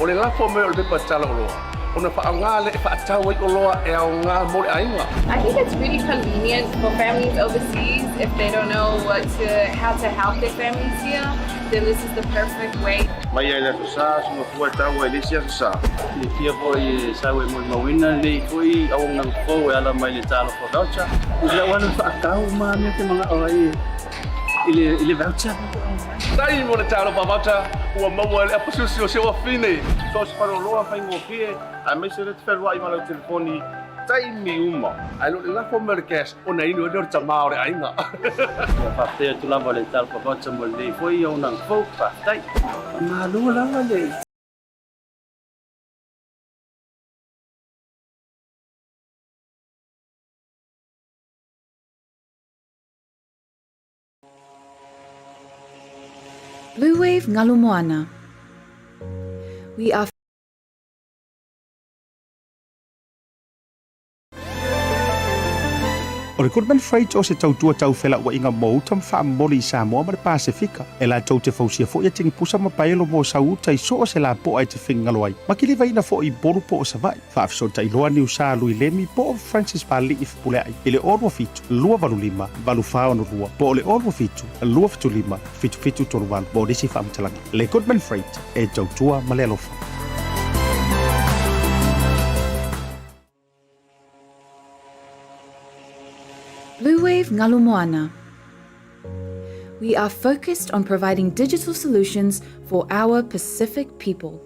o le lafo mai o le pepa tala oloa, ona faaaoga lea e faatau ai oloa e aoga mo le aiga. I think it's really convenient for families overseas if they don't know what to, how to help their families here, then this is the perfect way. Mai lava i le Aso Sa, soona fua e taua i le isi Aso Sa. Silafia foi e sau e molimauina lenei foi auaunaga fou e ala mai le Talofa Voucher. I lau alu faatau ma mea te manao ai i le, i le voucher. Tai mo le Talofa Voucher ua maua e le apasusi o si ou afine. So o se faleoloa faigofie aemaise le te fealuai ma lau telefoni taimi uma. Ae le o le lafo mai o le cash ona inu ai lea o le tama o le aiga. Ia faafetai atu lava le Talofa Voucher mo lenei foi auaunaga fou. Faafetai. Faamalo lava le. Blue Wave Ngalu Moana. We are O le Goodman Freight o se tautua tau felauaiga mo uta ma faamomoli i Samoa ma le Pasefika. E latou te fausia foi atigipusa ma paelo mo sau uta i so o se lapoa e te finagalo ai, ma kilivaina foi i Upolu po o Savaii. Faafesootai loa Niusa Lui Lemi po o Francis Pali'i Fepuleai i le 27 285 8462 po o le 27 275 7738 mo nisi faamatalaga. Le Goodman Freight e tautua ma le alofa. Bluewave Ngalu Moana. We are focused on providing digital solutions for our Pacific people.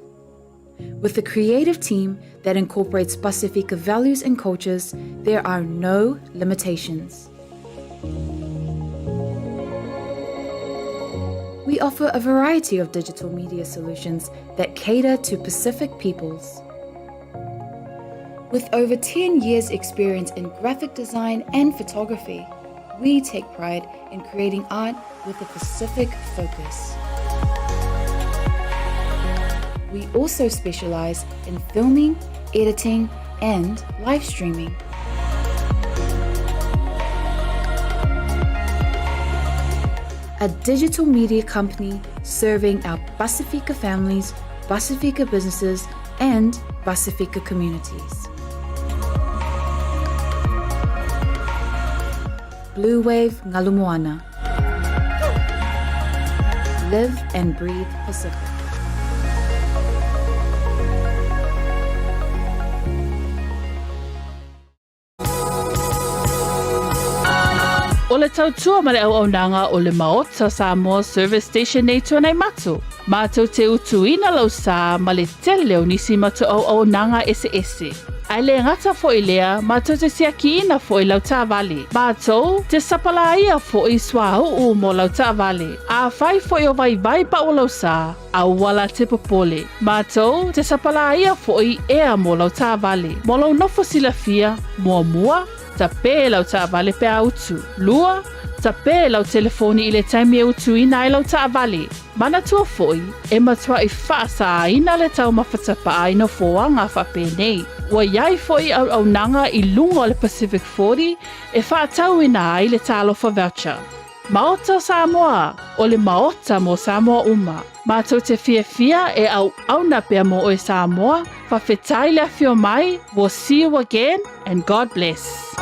With a creative team that incorporates Pasifika values and cultures, there are no limitations. We offer a variety of digital media solutions that cater to Pacific peoples. With over 10 years' experience in graphic design and photography, we take pride in creating art with a Pacific focus. We also specialize in filming, editing, and live streaming. A digital media company serving our Pasifika families, Pasifika businesses, and Pasifika communities. Blue Wave Ngalu Moana. Live and breathe Pacific. O le tautua ma le auaunaga o le Maota Samoa Service Station nei Tuanaimato, mātou te utuina lau sā ma le tele o nisi matou auaunaga eseese. Ae le gata foi lea, mātou te siakiina foi lau taavale. Mātou te sapalāia foi suauu mo lau taavale. Afai foi o vaivai pau lau sā, aua la te popole. Mātou te sapalāia foi ea mo lau taavale. Mo lou nofo silafia, muamua, tapē lau taavale pe a utu. Lua, tapē lau telefoni i le taimi e utuina ai lau taavale. Manatua foi, e matuaʻi faasāina le taumafa tapaa i nofoaga faapenei. Ua i ai foi auaunaga i luga o le Pacific 40 e faatauina ai le Talofa Voucher. Maota o Samoa, o le Maota mo Samoa uma. Matou te fiafia e auauna pea mo oe Samoa, fafetai le afio mai, we'll see you again and God bless.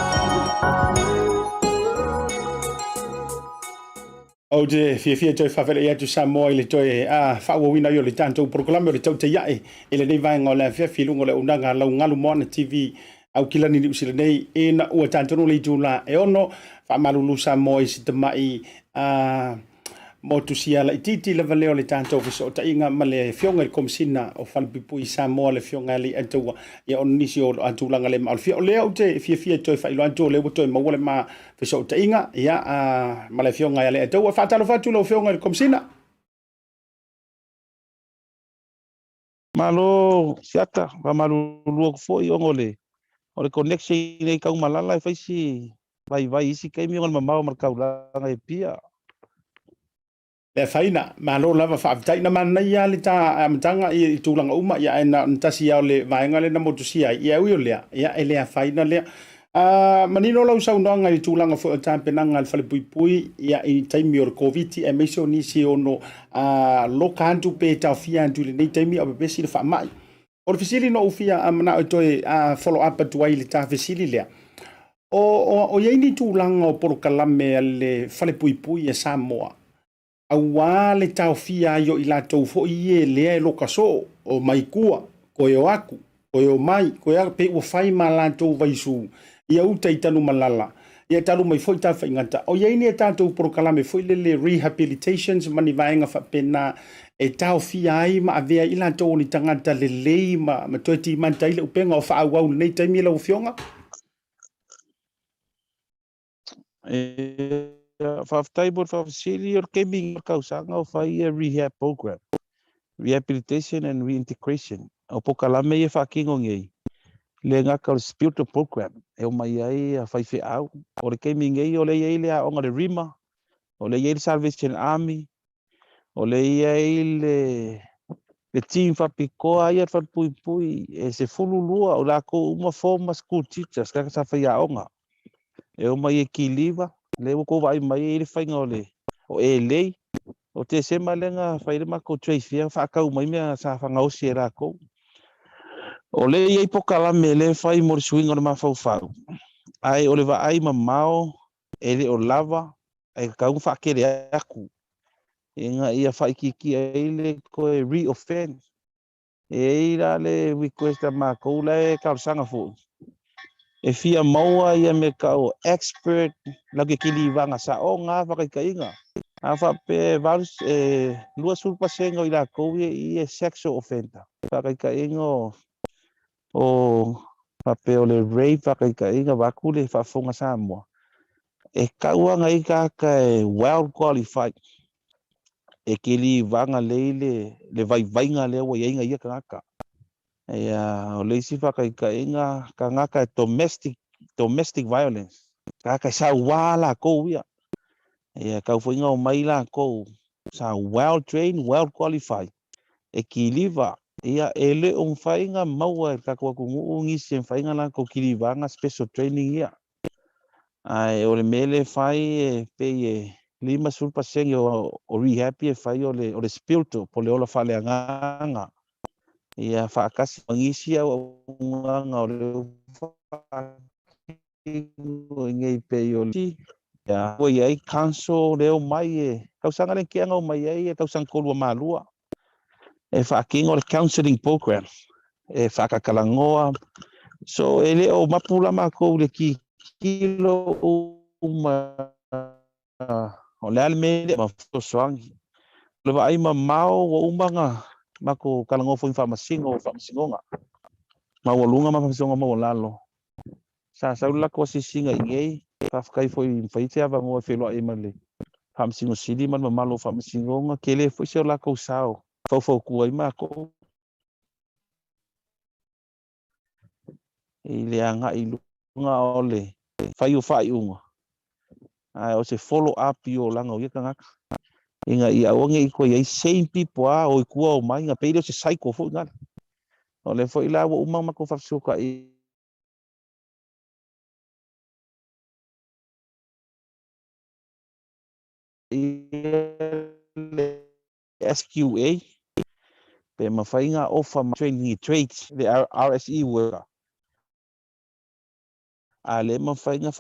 Ou te fiafia toe faafeiloai atu Samoa i le toe faaauauina ai o le tatou polokalame o le Tautaiae i lenei vaega o le afiafi i luga o le auaunaga a lau Galu Moana TV Aukilani Niu Sila nei ina ua tatonu le itula e ono faamalulu Samoa i si tamai motusia laitiiti lava lea o le tatou fesootaiga ma le Afioga i le Komesina o Falepuipui i Samoa le Afioga ia Leiataua ia ona nisi o tulaga le maolofia. O lea ou te fiafia e toe faailoa atu o lea ua toe maua le ma fesootaiga ia, ma le Afioga ia Leiataua. Faatalofa atu lau Afioga i le Komesina. Malo Siata, faamalulu atu foi ona o le o le connection i nei Taumalala e fai si vaivai i isi taimi ona o le mamao ma le taulaga i Apia. Le afaina, malo lava faafetai. Na manaia lava le ta amataga i tulaga uma, ia ae na ona tasi lava o le vaega lea na motusia ai. Ia e ui o lea, ia e le afaina lea. Manino lau saunoaga i le tulaga foi o tapenaga a le falepuipui ia i taimi o le Koviti aemaise o nisi e ono loka atu pe taofia atu i lenei taimi a o pepesi le faamai. O le fesili na ou fia manao e toe follow up atu ai i le ta fesili lea, o i ai ni tulaga o polokalame a le Falepuipui a Samoa auā le taofia ai o i latou foi ie lea e loka soo, o mai kua, koe o aku, koe o mai, koe a, pe ua fai ma latou vaisu ia uta i Tanumalala, ia talu mai foi Tafaigata. O i ai ni a tatou polokalame foi lele rehabilitations ma ni vaega faapena e taofia ai ma avea ai i latou o ni tagata lelei ma, ma toe timata ai le upega o faaauau i lenei taimi lau Afioga? Ia, faafetai mo le faafesili. O le taimi o le tausaga o fai ia rehab program, rehabilitation and reintegration. O polokalame ia e faatino nei, le gata o le spiritual program e omai ai faifeau. O le taimi nei o lea e i ai le aoga o le RIMA, o lea e i ai le Salvation Army, O lea e i ai le team faapitoa ia le falepuipui e 12 o latou uma former school teachers, tagata sa faiaoga. E omai e kiliva, lea ua tou vaai mai e i ai le faiga o le o elei. O Tesema lea na fai ai le matou trade fair, faatau mai mea sa fagaosi e latou. O lea e i ai pokalame lea e fai mo le suiga o le mafaufau, ae o le vaai mamao e le o lava, ae tatau ona faatele atu ina ia faaitiitia ai le toe re-offend. E i ai la le request a matou la e talosaga foi, e fia maua ia mea tau o expert latou te kilivaga saoga faataitaiga. A faapea e 20 pasene o i latou ia i i e sexual offender, faataitaiga o o faapea o le rape faataitaiga vaeatu le faafofoga Samoa, e tau lava nai tagata e well qualified e kilivaga lelei le vaivaiga lea ua i ai nai ia tagata. Ia, o le isi faataitaiga, tagata e domestic, domestic violence, tagata e saua latou ia. Ia, tau foi ina omai latou sa well trained, well qualified e kiliva. Ia, e le o mafai ona maua e le tatou atunuu nisi e mafai ona latou kilivaga special training ia. Ae o le mea lea e fai e pei e 50% o rehab ia e fai o le spiritual po o le ola faaleagaga ia faatasi ma nisi auaunaga o lea ua faatino i nei pei o le ia ua i ai council lea e omai e tausaga lea na tea na omai ai e tausaga tolu a Malua e faatino le counselling program e faatatalanoa. So e le o mapu la matou i le tilotilo uma o le a le mea lea ma fesoasoani. O le vaai mamao ua uma ona matou talanoa foi i faamasino o faamasinoga maualuga ma faamasinoga maualalo. Sa sau le latou asiasiga i inei, faafetai foi mafai se avanoa e feiloai ai ma le Faamasino Sili ma le mamalu o Faamasinoga, tele foi se o latou sao e faufautua ai matou i le agai i luga o le fai o faaiuga, ae o se follow up i olaga o ia tagata ina ia aua ne i toe i ai same people a o i tua o mai, na pei lea o se cycle foi lale. O lea foi la ua uma ona matou faafesootaiga le SQA pe mafai ona ofa mai training i trades le RSE worker a le mafai ona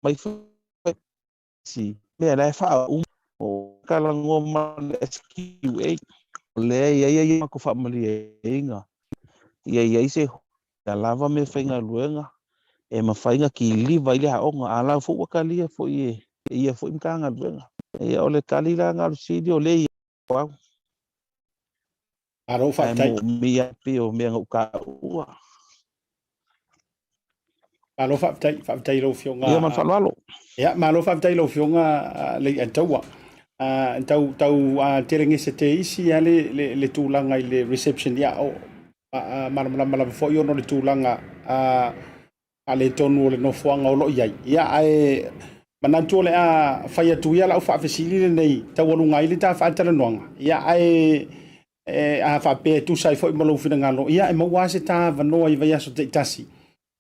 mai foi si mea la e faauma o talanoa ma le SQA o lea e i ai ia matou faamalieina ia i ai se ia lava meafaigaluega e mafai ona kiliva ai le aoga, a la foi ua talia foi e ia foi Matagaluega. Ia o le tali la na o le sili o lea i au. Malo Ae faafetai. moomia pei o mea na ou taua. Malo faafetai, faafetai i lau Afioga. Ia ma le faaaloalo. Ia, malo faafetai i lau Afioga Leiataua. Tau tau telegese te isi lava le tulaga i le reception, ia o malamalama lava foi ona o le tulaga faaletonu o le nofoaga o lo o i ai. Ia, ae manatu o le a fai atu ia lau faafesili lenei taualuga ai le ta faatalanoaga. Ia, ae a faapea e tusa ai foi ma lou finagalo, ia e maua lava se ta avanoa i vaiaso taitasi,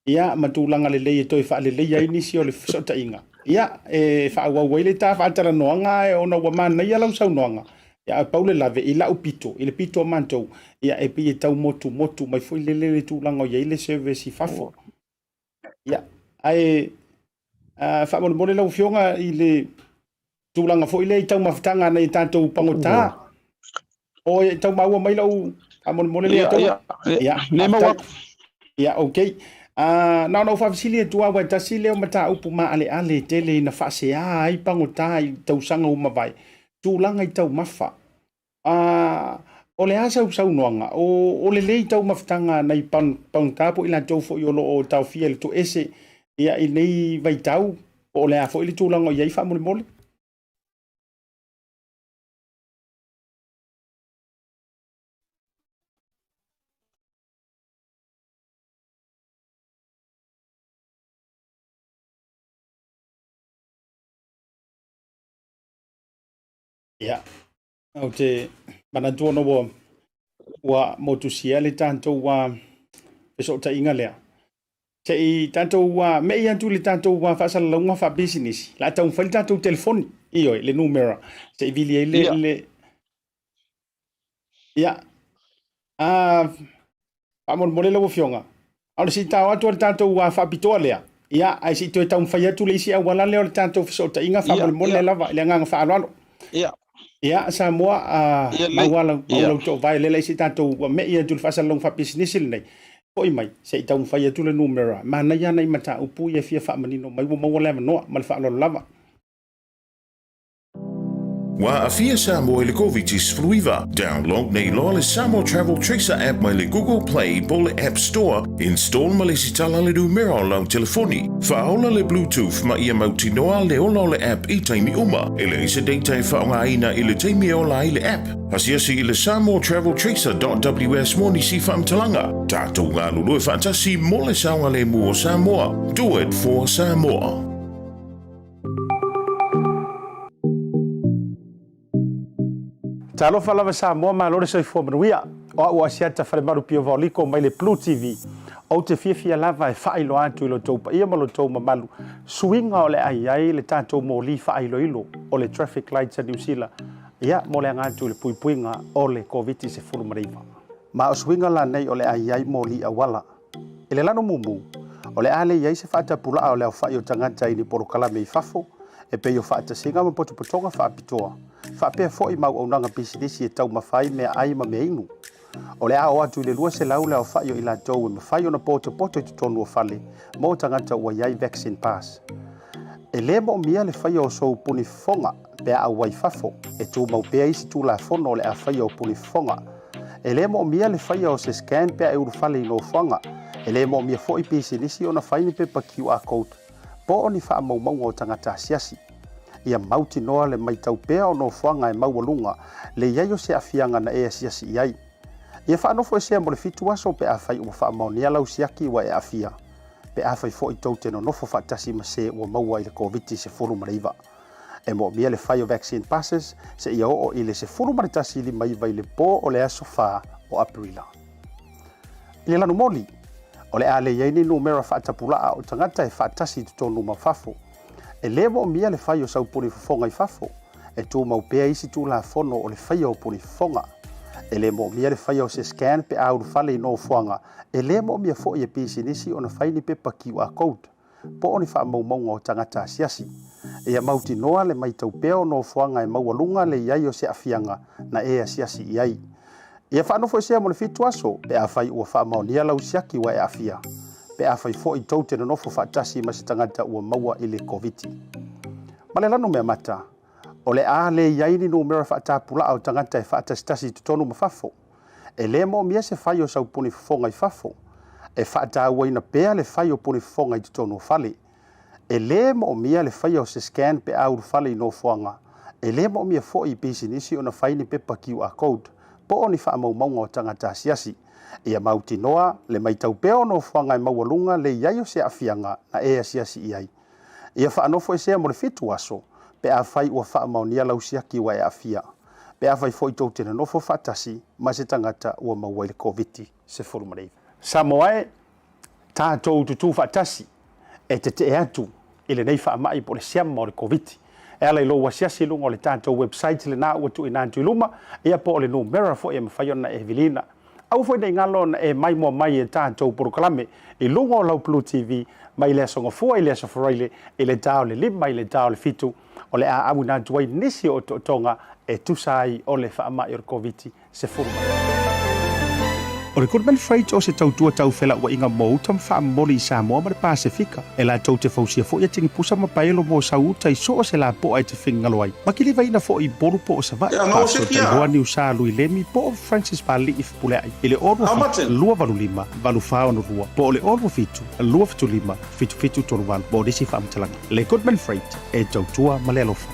ia ma tulaga lelei e toe faaleleia ai nisi o le fesootaiga, ia e faaauau ai le ta faatalanoaga, ae ona ua manaia lau saunoaga, ia ae pau le lave i lau pito, i le pito a matou, ia e pei e tau motumotu mai foi lele le tulaga o i ai le service i fafo. Ia, ae faamolemole lau Afioga i le tulaga foi lea i taumafataga a nai tatou pagota. O e tau maua mai lau faamolemole lea tau. Ia, le maua atu. Ia, okay. Na ona ou faafesili atu lava, aua e tasi lea o mataupu maaleale e tele ina faasea ai pagota i tausaga ua mavae, tulaga i taumafa. O le a sau saunoaga? O lelei taumafataga a nai pagota po o i latou foi o lo o taofia i le toese ia, i lenei vaitau, po o le a foi le tulaga o i ai faamolemole? Ia, ou te manatu ona ua Ua motusia le tatou fesootaiga lea. Se i tatou me'i atu i le tatou faasalalauga faapisinisi, o le a taumafai le tatou telefoni, ioe, le numera, se i vili ai le... le Ia, faamolemole lau Afioga, a o le siitao atu o le tatou faapitoa lea, ia, ae se i toe taumafai atu le isi auala lea o le tatou fesootaiga faamolemole lava i le agaga faaaloalo. Ia. Ia, Samoa, maua lau, maua lau toovae lea se i tatou me'i atu i le faasalalauga faapisinisi lenei. Foi mai, se i taumafai atu le numera. Manaia nai mataupu ia e fia faamanino mai ua maua le avanoa ma le faaaloalo lava. Ua aafia Samoa i le Koviti-19. Download nei loa le Samoa Travel Tracer app mai le Google Play po o le App Store, install ma lesitala le numera o lau telefoni. Faaola le Bluetooth ma ia mautinoa le ola o le app i taimi uma. E leai se data e faaaogaina i le taimi e ola ai le app. Asiasi i le samoatraveltracer.ws mo nisi faamatalaga. Tatou galulue faatasi mo le saogalemu o Samoa. Do it for Samoa. Talofa lava Samoa, malo le soifua manuia. O au o Asiata Falemalu Pio Vaoliko mai le Blue TV. Ou te fiafia lava e faailoa atu i lo outou paia ma lo outou mamalu suiga o le a i ai le tatou moli faailoilo o le traffic lights a Niu Sila, ia, mo le aga atu i le puipuiga o le Koviti-19. Ma o suiga la nei o le a i ai moli auala. I le lano mumu, o le a le i ai se faatapulaa o le aofai o tagata i ni polokalame i fafo, e pei o faatasiga ma potopotoga faapitoa, faapea foi ma auaunaga pisinisi e taumafa ai meaai ma meainu. O le a oo atu i le 200 le aofai o i latou e mafai ona potopoto i totonu o fale mo tagata ua i ai vaccine pass. E lē moomia le faia o sou puni fofoga pe a auai fafo, e tumau pea isi tulafono o le a faia o puni fofoga. E lē moomia le faia o se scan pe a e ulufale i nofoaga. E lē moomia foi pisinisi ona fai ni pepa QR code po o ni faamaumauga o tagata asiasi. Ia mautinoa le maitau pea o nofoaga e maualuga le i ai o se afiaga na e asiasi i ai. Ia faanofoesea mo le fitu aso pe afai ua faamaonia lau siaki ua e aafia, pe afai foi tou te nonofo faatasi ma se ua maua i le Koviti-19. E moomia le fai o vaccine passes seia oo i le 11:59 i le po o le aso 4 o Aperila. I le lanumoli, o le a le i ai ni numera faatapulaa o tagata e faatasi i totonu ma fafo. E lē moomia le fai o sau puni fofoga i fafo. E tumau pea isi tulafono o le faia o puni fofoga. E lē moomia le faia o se scan pe a ulufale i nofoaga. E lē moomia foi e pisinisi ona fai ni pepa QR code po o ni faamaumauga o tagata asiasi. Ia mautinoa le maitau pea o nofoaga e maualuga le i ai o se aafiaga na e asiasi i ai. Ia faanofoesea mo le fitu aso pe afai ua faamaonia lau siaki ua e aafia, pe afai foi tou te nonofo faatasi ma se tagata ua maua i le Koviti. Ma le lanu meamata, o le a le i ai ni numera faatapulaa o tagata e faatasitasi i totonu ma fafo. E lē moomia se fai o sau puni fofoga i fafo. E faatauaina pea le fai o puni fofoga i totonu o fale. E lē moomia le faia o se scan pe a ulufale i nofoaga. E lē moomia foi i pisinisi ona fai ni pepa QR code po o ni faamaumauga o tagata asiasi. Ia mautinoa le maitau pea o nofoaga e maualuga le i ai o se aafiaga na e asiasi i ai. Ia faanofoesea mo le fitu aso pe afai ua faamaonia lau siaki ua e aafia, pe afai foi tou te nonofo faatasi ma se tagata ua maua i le Koviti-19. Samoa e, tatou tutū faatasi e tetee atu i lenei faamai po o le siama o le Koviti. E ala i lou asiasi i luga o le tatou website lena ua tuuina atu i luma, ia po o le numera foi e mafai ona e viliina. Aua foi ne i galo ona e maimoa mai e tatou polokalame i luga o lau Blue TV mai le Aso Gafua i le Aso Faraile i le ta o le 5 i le ta o le 7 o le a auina atu ai nisi o otootoga e tusa ai o le faamai o le Koviti 19. O le Goodman Freight o se tautua tau felauaiga mo uta ma faamomoli i Samoa ma le Pasefika. E latou te fausia foi atigipusa ma paelo mo sau uta i so o se lapoa e te finagalo ai. Ma kilivaina foi i Upolu po o Savaii, Faafetai Hoa Niusa Lui Lemi po o Francis Pali'i Fepuleai i le 027 285 8462 po o le 027 275 7738 mo nisi faamatalaga. Le Goodman Freight e tautua ma le alofa.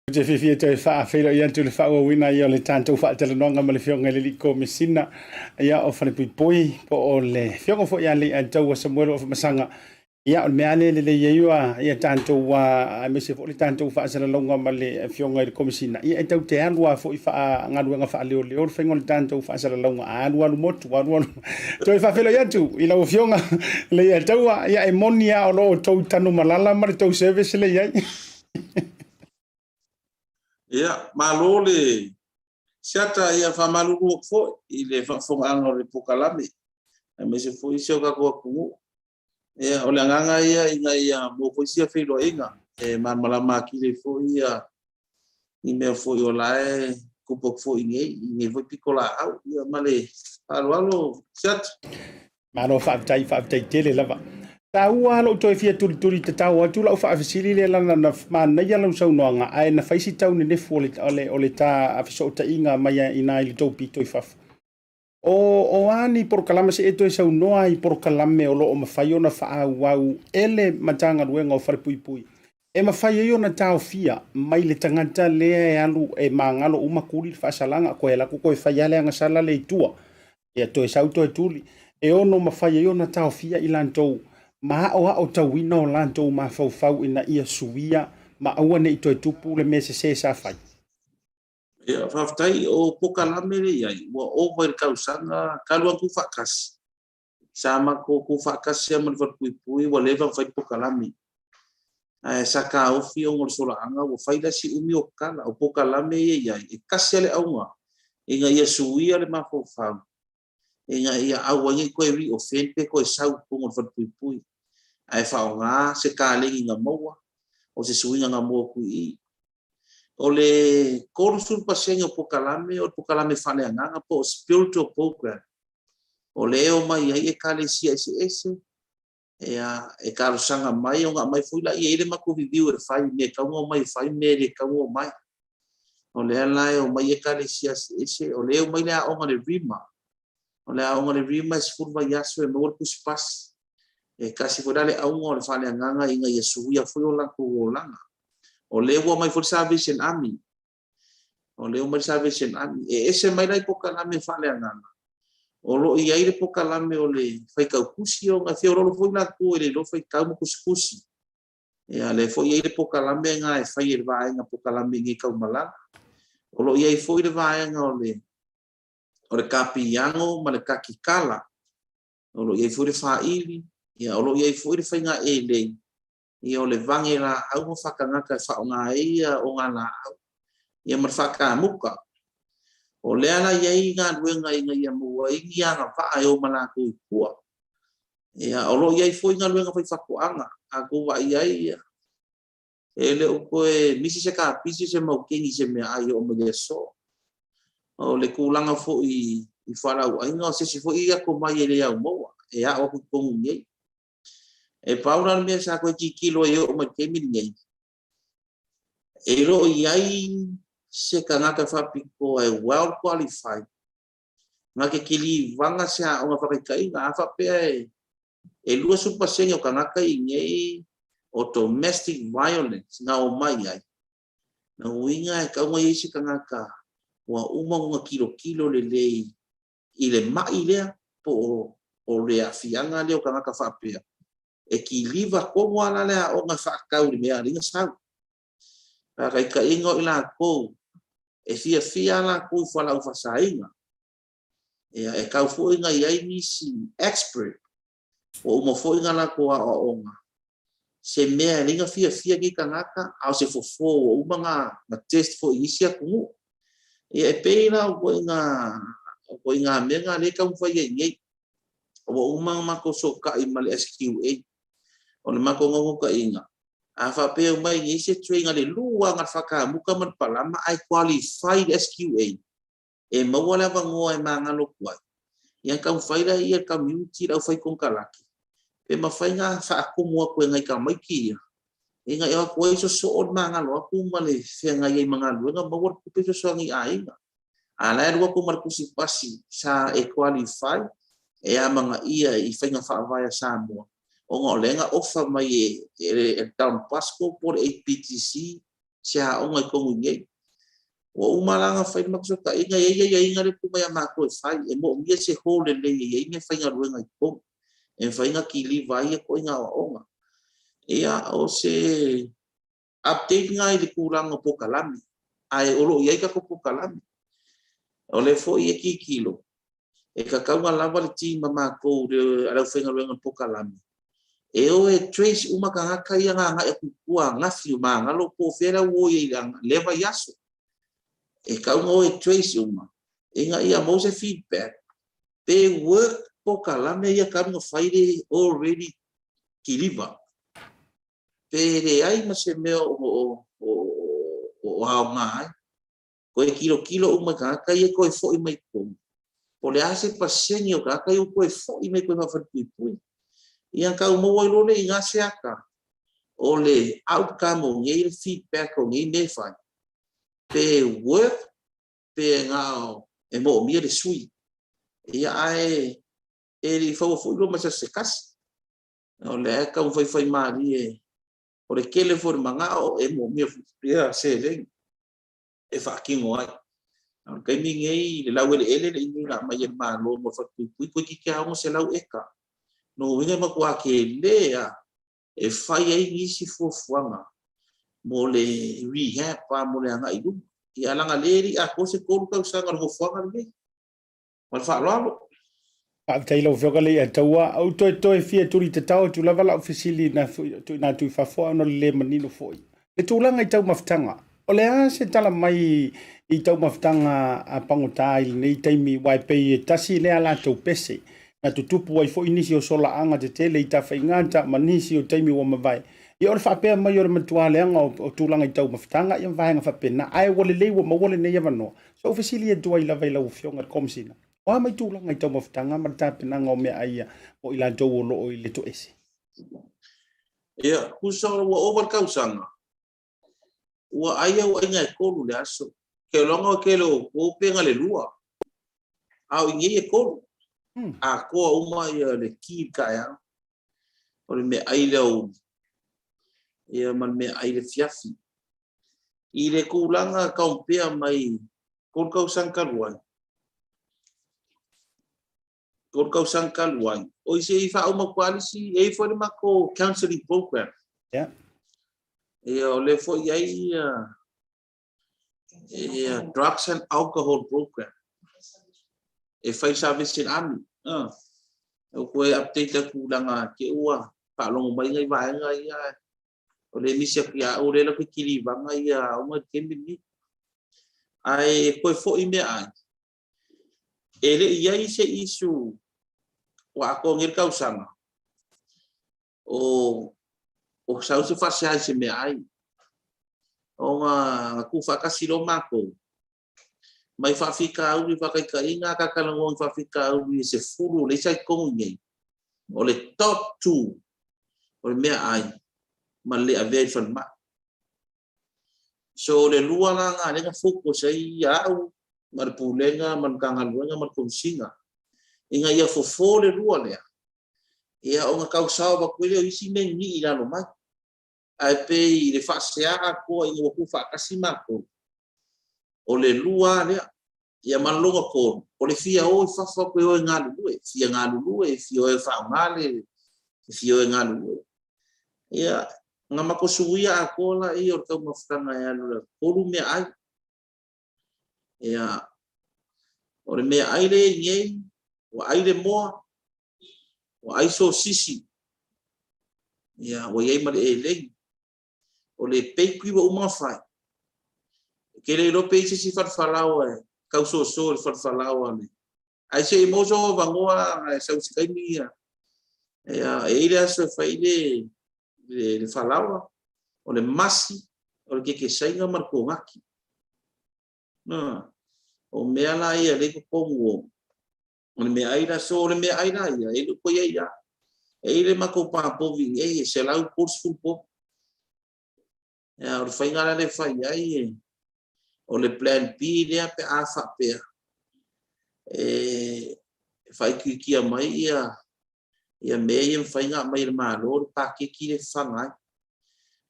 Ou te fiafia toe faafeiloai atu i le faaauauina ia o le tatou faatalanoaga ma le Afioga i le Alii Komesina ia o Falepuipui po o le Afioga foi ia Leiataua Samuelu Afamasaga. Ia, o le mea lava lea e lelei ai ua ia tatou aemaise foi le tatou faasalalauga ma le Afioga i le Komesina, ia e tatou te alu lava foi faagaluega faaleoleo le faiga o le tatou faasalalauga, a alu alu motu, alu alu. Toe faafeiloai atu i lau Afioga Leiataua, ia e moni lava o lo o outou tanumalala ma le tou service lea e i ai. Ia, malo le siata, ia faamalulu atu foi i le faafofogaaga o le polokalame, aemaise foi si o tatou atunuu. Ia, o le agaga ia ina ia maua foi sia feiloaiga e malamalama atili ai foi ia ni mea foi o la e tupu atu foi i nei, i nei foi pitolaau. Ia, ma le faaaloalo siata. Malo faafetai, faafetai tele lava. Taua lou toe fia tulituli tatao atu lau faafesili lea lana na manaia lau saunoaga ae na fai si tau nenefu o le, o le, o le ta fesootaiga mai i ina i le tou pito i fafo. O, o a ni polokalame se e toe saunoa i polokalame o lo o mafai ona faaauau e le Matagaluega o Falepuipui e mafai ai ona taofia mai le tagata lea e alu e magalo uma tuli le faasalaga koe alu atu koe fai lava le agasala lea i tua ia toe sau toe tuli e ono mafai ai ona taofia i latou ma aoaotauina o latou mafaufau ina ia suia ma aua ne i toe tupu le mea sese sa fai. Ia, faafetai. O polokalame lea i ai, ua ova i le tausaga talu ona tuufaatasi. Sa matou tuufaatasi lava ma le Falepuipui, ua leva ona fai le polokalame. Ae sa taofi ona o le solaaga, ua fai la si umi o tala. O polokalame ia i ai, e tasi lava le auga, ina ia suia le mafaufau, ina ia aua ai ne i toe re-offend pe toe sau i totonu o le Falepuipui, ae faaaoga se kaleni na maua, o se suiga na maua atu i i. O le 30% o polokalame o le polokalame faaleagaga po o spiritual program. O lea e omai ai ekalesia eseese, ia, e talosaga mai, ona aumai foi laia, e i ai le matou review e fai i mea e tatau ona omai e fai, mea e le tatau ona omai. O lea la e omai ekalesia eseese, o lea e omai le aoga le RIMA. O le aoga le RIMA e 10 vaiaso e maua le tusipasi. E tasi foi la le auga o le faaleagaga ina ia suia foi o latou olaga. O lea ua omai foi le Salvation Army. O lea ua omai le Salvation Army. E ese mai la i polokalame faaleagaga. O lo o i ai le polokalame o le faitau tusi ona e feoloolo foi latou e le iloa faitau ma tusitusi. Ia, lea foi e i ai le polokalame na e fai e le vaega polokalame i nei taumalala. O lo o i ai foi le vaega o le o le kapiano ma le kakikala. O lo o i ai foi le faaili, ia, o lo o i ai foi le faiga elei, ia, o le vage laau ma faatagata e faaaoga ai ia ogalaau, ia ma le faatamuta. O lea la i ai galuega ina ia maua ai ni agavaa e o ma latou i tua. Ia, o lo o i ai foi galuega fai faatoaga, a tou vaai i ai, ia, E le o toe misi se kapisi, se maukeni i se meaai e oo mai le aso. O le tulaga foi i fualaauaiga, o se isi foi atomai e le aumaua, e ao atu i totonu i inei. E pau la le mea sa toe tilotilo ai e oo mai i le taimi lenei, e le o i ai se tagata faapitoa e well qualified na te kilivaga se aoga faataitaiga. A faapea e E 20 pasene o tagata i nei o domestic violence na omai ai. Na uiga e tatau ona i ai se tagata ua uma ona tilotilo lelei i le mai lea po o le aafiaga lea o tagata faapea. E kiliva tonu lava la le aoga e faatatau i le mea a alii na sau. Faataitaiga o i latou e fiafia lava latou i fualaau faasaina. Ia, e tau foi na i ai nisi expert ua uma foi na latou aoaoga, se mea e leai na fiafia nei tagata, a o se fofo ua uma na, na test foi i isi atunuu. Ia, e pei la o ituaiga, o ituaiga mea na lea e taumafai ai nei. Ua uma na matou sokai ma le SQA. O le matou naunautaiga, a faapea e omai nei se train a le lua na le faatamuta ma le palama ae qualify le SQA, e maua le avanoa e magalo atu ai, ia taumafai la ia le community le aufai konekarate, pe mafai na faatumu atu e nai tamaiti ia, ina ia o atu ai sosoo le magalo atu ma le feagai ai ma galuega, maua le tupe fesoasoani i aiga. A la e alu atu ma le tusi pasi sa e qualify, e amanaia i faiga faavae a Samoa, ona o lea na ofa mai e le Don Bosco po o le APTC. se aoga i tonu i nei. Ua uma la ona fai le matou fesootaiga, e i ai aiaiga lea e tuu mai ia matou e fai, e moomia se hall lelei e i ai meafaigaluega i totonu, e mafai ona kiliva ai ia ituaiga aoaoga. Ia, o se update lena i le tulaga o polokalame, ae o lo o i ai tatou polokalame. O lea foi e tilotilo, e tatau ona lava le team a matou a le aufaigaluega o le polokalame, e o e trace uma tagata ia na agai atu i tua ananafi o magalo po o fea la ua o i ai i lea vaiaso. E tatau ona o e trace uma ina ia maua se feedback pe work polokalame ia talu ona fai le already kiliva. Pe leai ma se mea o aoga ai. Toe tilotilo uma i tagata ia toe foi mai i totonu, po o le a se pasene o tagata ia ua toe foi mai toe faa-falepuipui. Ia tau maua ai loa lea i ina se ata o le outcome o nei le feedback o nei mea e fai, pe work pe na o e moomia le sui. Ia ae e le i faua foi loa ma se aso se tasi. O lea e taumafai faimalie o le tele foi o le manao e moomia foi ia seleni. e faatino ai. A o le taimi lenei, i le laueleele le iniga na aumai e le Malo mo le falepuipui, toeitiiti lava 600 eka. Lona uiga e matua tele lava e fai ai nisi fuafuaga mo le rehab mo le agai i luma. Ia leaga o lea e le i atoa se 3 tausaga o le nofoaga lenei. Ma le faaaloalo. Faafetai i lau Afioga Leiataua. Ou toe toe fia tuli tatao atu lava lau fesili na tuuina atu i fafo ona o le le manino foi. Le tulaga i taumafataga, o le a se tala mai i taumafataga a pagota i lenei taimi aua e pei e tasi lea latou pese na tutupu ai foi nisi o solaaga tetele i Tafaigata ma nisi o taimi ua mavae. Ia o le faapea mai o le matua leaga o tulaga i taumafataga ia ma vaega faapena, ae ua lelei ua maua lenei avanoa. Sa ou fesili atu ai lava i lau Afioga i le Komesina, o a mai tulaga i taumafataga ma le tapenaga o meaai ia mo i latou o lo o i le toese? Ia, tusa ua ova le tausaga, ua ai au aiga e tolu i le aso. Keiloga o le tele o outou pe na le lua, a o i nei e tolu. Atoa uma ia le ki i le taeao, o le meaai i le aoauli, ia ma le meaai i le afiafi. I le tulaga compare mai 3 tausaga talu ai, 3 tausaga talu ai, oi se i faauma atu lava le isi, e i ai foi le matou counselling program. Yeah. Ia, o lea foi i ai ia, ia drugs and alcohol program. E fai Salvation Army. Uh. Ua toe update atu leaga te ua faalogo mai nai vaega ia O le misi atu ia au lea la koe kilivaga ia aoga i le taimi lenei. Ae koe foi meaai, e le i ai se issue ua atoa nei le tausaga o o sau se faasea i se meaai. Ona na tuufaatasi loa matou mai faafitauli faataitaiga a ta talanoa i faafitauli e 10 lea sa i totonu i inei, o le top 2 o le meaai ma le le avea i le falemai. So o le lua la na lea na focus ai au ma le Pulega ma le Matagaluega ma le Komesina ina ia fofo le lua lea, ia ona tau sao atu ai lea o isi mea nini'i i lalo mai. Ae pei i le faasea atoa ina ua tuufaatasi matou, o le lua lava lea. Ia ma le lona tolu, o le fia o i fafo atu e o e galulue, fia galulue, fia o e faaaoga le fia o e galulue. Ia, na matou suia atoa laia o le taumafataga e alu i le tolu meaai. Ia, o le meaai lea e i nei, ua ai le moa, ua ai sosisi, ia, ua i ai ma le elegi. O le bakery ua uma ona fai. E te le iloa pe i ai se isi fale falaoa e tau soso i le fale falaoa le. Ae se i maua sou avanoa e sau i se taimi ia. Ia, e i ai le aso e fai le, le, le falaoa, o le masi, o le kekesaina ma le konaki. Na, o mea la ia lea i totonu o, O le meaai la, so o le meaai la ia, e le o toe i ai lava. E i ai le matou pā povi nei, e 130 povi. Ia, o le faiga la lea e fai ai, e, o le plan B lea pe a faapea, e faaitiitia mai ia, ia mea ia e mafai ona aumai e le Malo, le paketi lea e fafaga ai.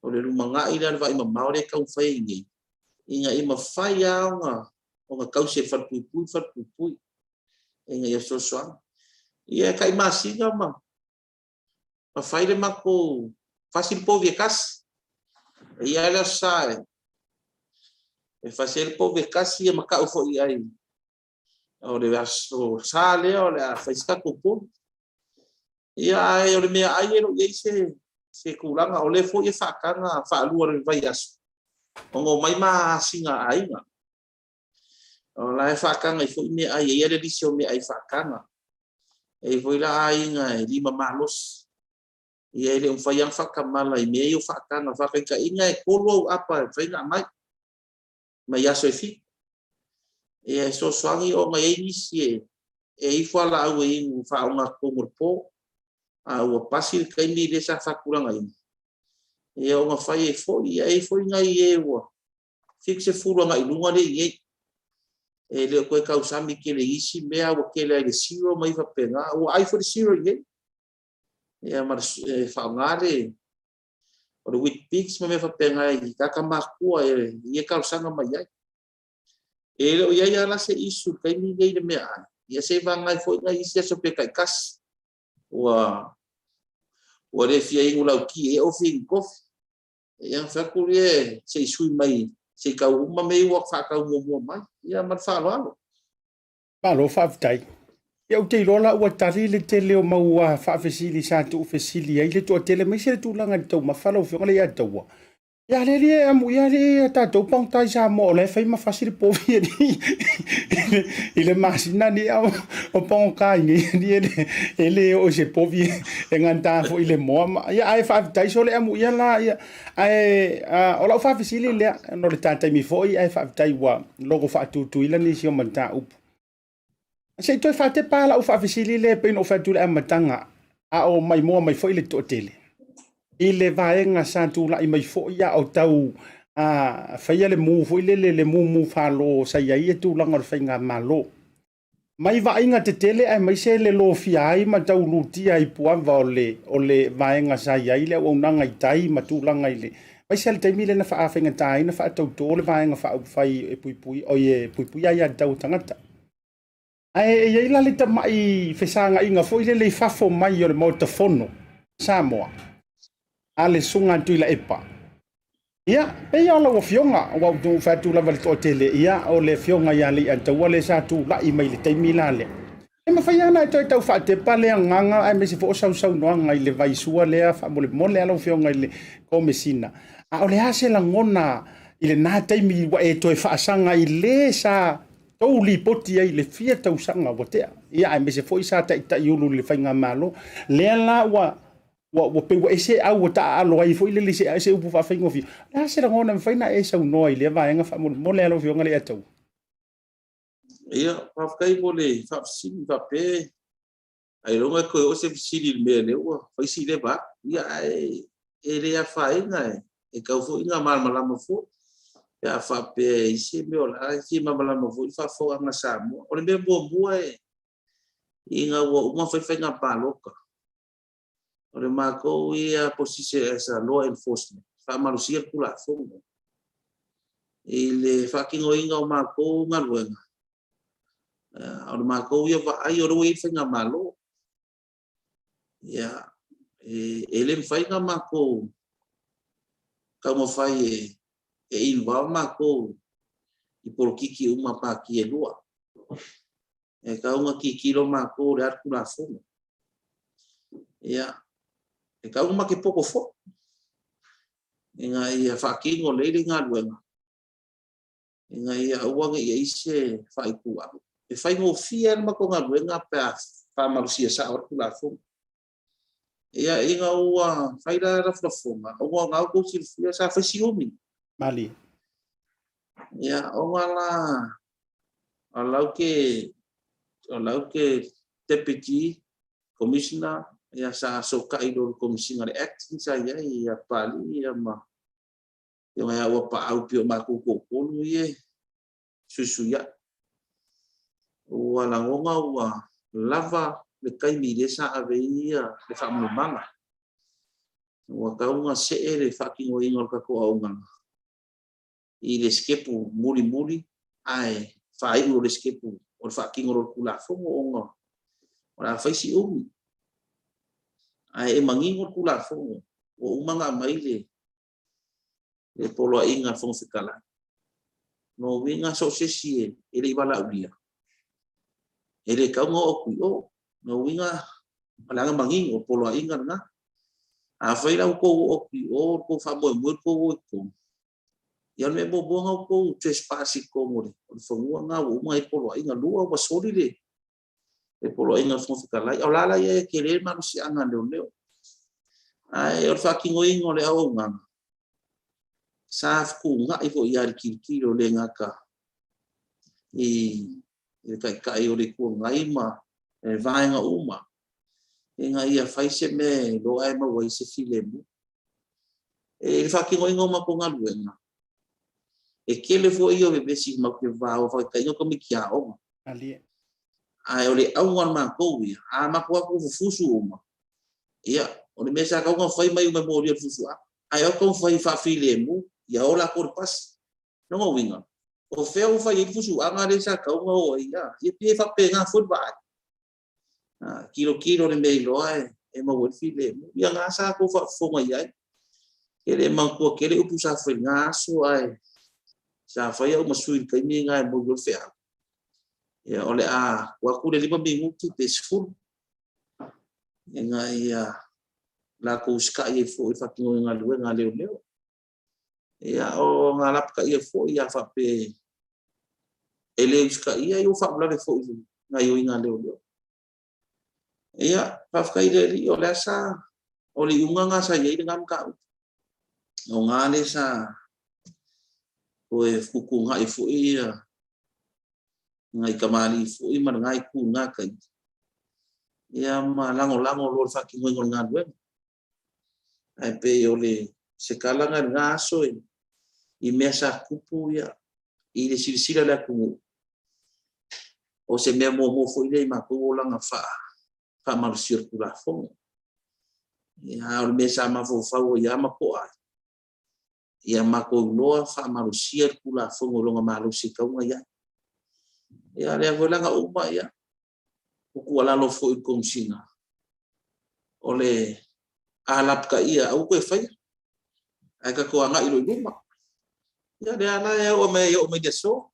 O le lumanai lea o le vaaimamao lea e taumafai ai nei, ina ia mafai lava ona tausi e le falepuipui le falepuipui ina ia fesoasoani. Ia e tai masina ma ma fai le matou fasi le povi e tasi. E i ai le aso sa e fasi ai le povi e tasi ia ma tau foi i ai o le aso sa lea o le a fai se tatou povi. Ia ae o le meaai e le o i ai se se tulaga, o lea foi e faataga faalua o le vaiaso ona omai ma asiga a aiga. O la e faataga ai foi meaai, e i ai le lisi o meaai faataga. E i ai foi la aiga e lima malosi. Ia e le o mafai lava ona faatamala i mea ia o faataga. Faataitaiga e 3 au apa e mafai ona aumai mai aso e 7. Ia e fesoasoani ona e i ai nisi e e ai fualaau e inu faaaoga totonu o le po, a ua pasi le taimi lea sa faatulagaina, ia ona fai ai foi, ia e i ai foi nai e ua 70 agai i luga lea e i ai. E le o toe tausami tele i isi mea, ua tele ai le cereal ma ia faapena, ua ai foi le cereal i ai. Ia ma le, e faaaoga le o le Weet-Bix ma mea faapena i tagata matutua e ia talosaga mai ai. E le o i ai lava la se issue i le taimi lenei i le meaai, ia se i vagana ai foi nai isi aso pe taitasi. Ua ua le fia inu lauti e ofi inu kofi. Ia fai atu lea se i sui mai se i tau uma mea ia ua faatau muamua mai. Ia ma le faaaloalo. Malo faafetai. Ia ou te iloa la ua tali le tele o mau faafesili sa tuufesili ai le toatele aemaise le tulaga i le taumafa lau Afioga Leiataua. Ia le le amu ia le tatou pagota i Samoa o la e fai ma fasi le povi e i le masina ni a o pagota i nei ni e le e le oo i se povi e gata foi i le moa ma ia ae faafetai sole amu ia la ia ae o lau faafesili lea no le ta taimi foi ae faafetai ua logo faatutuila nisi o mataupu. Se i toe faatepa lau faafesili lea e pei ona ou fai atu i le amataga, a o maimoa mai foi le toatele i le vaega sa tulai mai foi a o tau a, faia le mu foi lele, le mumu falo sa i ai le tulaga o le faigamalo. Mai vaaiga tetele aemaise le lofia ai ma tau lutia i puava o le, o le vaega sa i ai le auaunaga i tai ma tulaga i le, aemaise le taimi lea na faafaigata ai na faatauto le vaega faaupufai e puipui, oi e puipuia aiatatau a tagata. Ae e i ai la le tamai fesagaiga foi lele i fafo mai o le Maota Fono Samoa a le Susuga a Tuilaepa. Ia, pei o lau Afioga, ua ou fai atu lava i le toatele, ia, o le Afioga ia Leiataua lea sa tulai mai i le taimi la lea. E mafai lava ona e toe tau faatepa le agaga aemaise foi o sausaunoaga i le vaisua lea faamolemole a lau Afioga i le Komesina. A o le a se lagona i lena taimi ua e toe faasaga i le sa tou lipoti ai i le fia tausaga ua tea, ia aemaise foi sa taitaiulu i le faigamalo, lea la ua ua ua pei ua ese au ua taaalo ai foi lele se se upu faafaigofie. O le a se lagona e mafai ona e saunoa i lea vaega faamolemole a lau Afioga Leiataua? Ia, faafetai mo le faafesili faapea ailoga e toe oo se fesili i le mea lea ua fai si leva atu. Ia, ae e le afaina e, e tau foi ina malamalama foi pe a faapea e i se mea o le a fia malamalama foi le faafofogaaga a Samoa. O le mea muamua e, ina ua uma fai faiga palota, o le matou ia position as a law enforcement, faamalosia le Tulafono i le faatinoina o matou galuega. O le matou ia vaai o lea ua i ai le faigamalo. Ia, e, e le mafai ona matou taumafai e, e involve matou i polokiki uma a pati e lua. E tau ona tilotilo matou o le a le Tulafono. Ia, e tau ona makepoto foi ina ia faatino lelei le galuega ina ia aua ne i i ai se faaituau. E faigofie lava le matou galuega pe a faamalosia sao ai le Tulafono. Ia, ina ua fai la lafolafoga, ona o lena ua outou silafia sa fai si umi. Malie. Ia, ona la, o lau ke, o lau ke Deputy Commissioner, ia sa sokai lo le Komesina le Acting sa i ai, ia Papalii, ia ma Ia ia ua paau pei o matou toatolu ia e suisuiaʻi. Ua lagona ua lava le taimi lea sa ave ai ia le faamulamaga. Ua tau ona see le faatinoina o le tatou auaunaga i le sitepu mulimuli ae faaiu o le sitepu o le faatino loa o le Tulafono ona o le a fai si umi. Ae e manino le Tulafono ua uma ona aumai le le poloaiga a le Fofoga Fetalai. Lona uiga so o se isi e le i valaaulia, e le tatau ona oo atu i o. Lona uiga o le aga manino, o le poloaiga lena. Afai la ua outou oo atu i o, ua outou faamoemoe le tou o i totonu, ia o le mea muamua lena ua outou trespass i totonu o le fanua lena ua uma ona i ai le poloaiga. Lua, ua soli le poloaiga a le Fofoga Fetalai. A o la la ia e tele le malosiaga a leoleo. Ae o le faatinoina o le auaunaga, sa fetuunai foi ia le tilotilo le gata i le Taitai o le Itu Agai ma vaega uma ina ia fai se mea e iloa e maua ai se filemu. I le faatinoina o matou galuega, e tele foi ia o vevesi matou te va o faataitaiga o tamaiti aoga. Ae o le auga o le matou ia, a matou o atu fufusu uma, ia, o le mea sa tatau ona fai mai uma e molia i le fufuaga. Ae o taumafai faafilemu, ia o latou i le pasi. Lona uiga, o fea ua fai ai le fusuaga lea sa tatau ona o ai, a? Ia pei e faapena foi le vaai. A, tilotilo le mea iloa e maua ai le filemu. Ia na sa tou faafofoga i ai. E le manatua tele upu sa fai i lena aso, ae sa fai au ma sui i le taimi lena e momoli ai le feau. Ia, o le a tuu atu le 5 minute pe 10 ina ia latou usitai ai foi i le faatinoina o galuega a leoleo. Ia, o ngā lapataia foi a faapea e le usitaia, ia ua faalavelave foi i gaoioiga a leoleo. Ia, faafetai i le Alii, o le a sa, o le iuga lena sa i ai lena mataupu. O ngā lea sa toe fetuutuunai foi ia ngai tamalii foi ma lena itu i lena taimi, ia ma lagolago loa i le faatinoina o le galuega. Ae pei o le se tala na i lena aso i mea sa tupu ia i le silasila a le atunuu, o se mea muamua foi lea i matou olaga faamalosia o le Tulafono. Ia, a o le mea sa mafaufau ai lava ma to'a ai, ia matou iloa faamalosia le Tulafono i lona malosi e tatau ona i ai. Ia, lea foi la na uma, ia, ua tuualalo foi i le Komesina, o le a lapataia aua toe faia, ae tatou agai loa i luma. Ia lea la e oo mai e oo mai i le aso.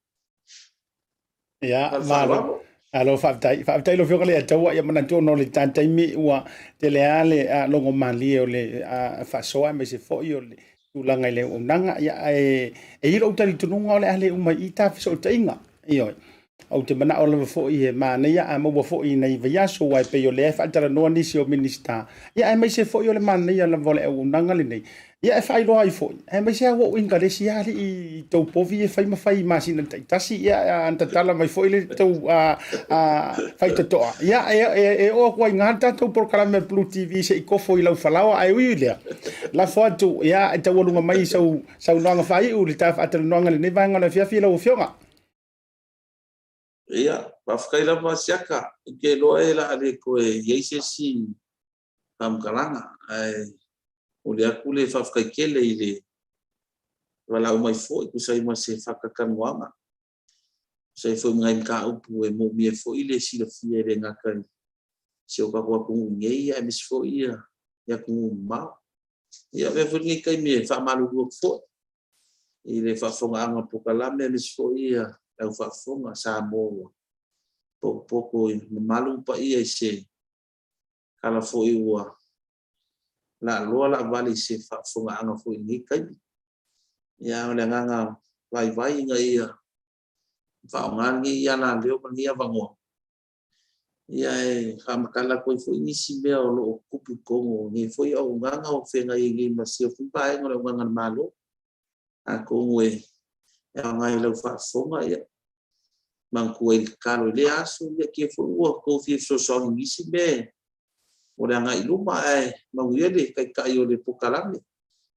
Ia, malo. Alo, faafetai. Faafetai lau Afioga Leiataua. Ia manatua ona o le ta taimi ua tele lava le logo malie o le faasoa aemaise foi o le tulaga i le auaunaga. Ia, ae e i ai lou talitonuga o le a le uma i i ta fesootaiga. Ioe. Ou te manao lava foi e manaia a maua foi i nai vaiaso, aua e pei o lea e faatalanoa nisi o Minisita, ia aemaise foi o le manaia lava o le auaunaga lenei. Ia e faailoa ai foi, aemaise lava ua ou inigalesia alii i tou povi e fai ma fai i masina taitasi, ia ana tatala mai foi le tou faitotoa. Ia e oo atu ai i ina le tatou polokalame a le Blue TV se i kofo i lau falaoa, ae ui i lea, lafo atu, ia e taualuga mai sau saunoaga faaiu i le ta faatalanoaga i lenei vaega o le afiafi lau Afioga. Ia, faafetai lava Siaka, ou te iloa e le a le toe i ai se isi faamatalaga, ae momoli atu le faafetai tele i le valaau mai foi e tusa ai ma se faatalatalanoaga, tusa ai foi ma nai mataupu e moomia foi le silafia e le gata i si o tatou atunuu nei, aemaise foi i atunuu mamao. Ia, avea foi lenei taimi e faamalulu atu foi i le faafofogaaga o le polokalame, aemaise foi le au faafofoga a Samoa ua potopoto i mamalu ma paia i se tala foi ua laaloa laavale i se faafofogaaga foi i lenei taimi. Ia, o le agaga vaivai ina ia faaaoga lenei alaleo ma lenei avanoa, ia e faamatala atu ai foi nisi mea o lo o tutupu i totonu o lenei foi auaunaga o feagai ai nei ma sia foi vaega o le auaunaga a le Malo. Atonu e aoga i lau faafofoga, ia, manatua i le tatalo i lea aso, ia te foi ua tou fia fesoasoani i nisi mea mo le agai i luma, ae manuia le Taitai o le polokalame,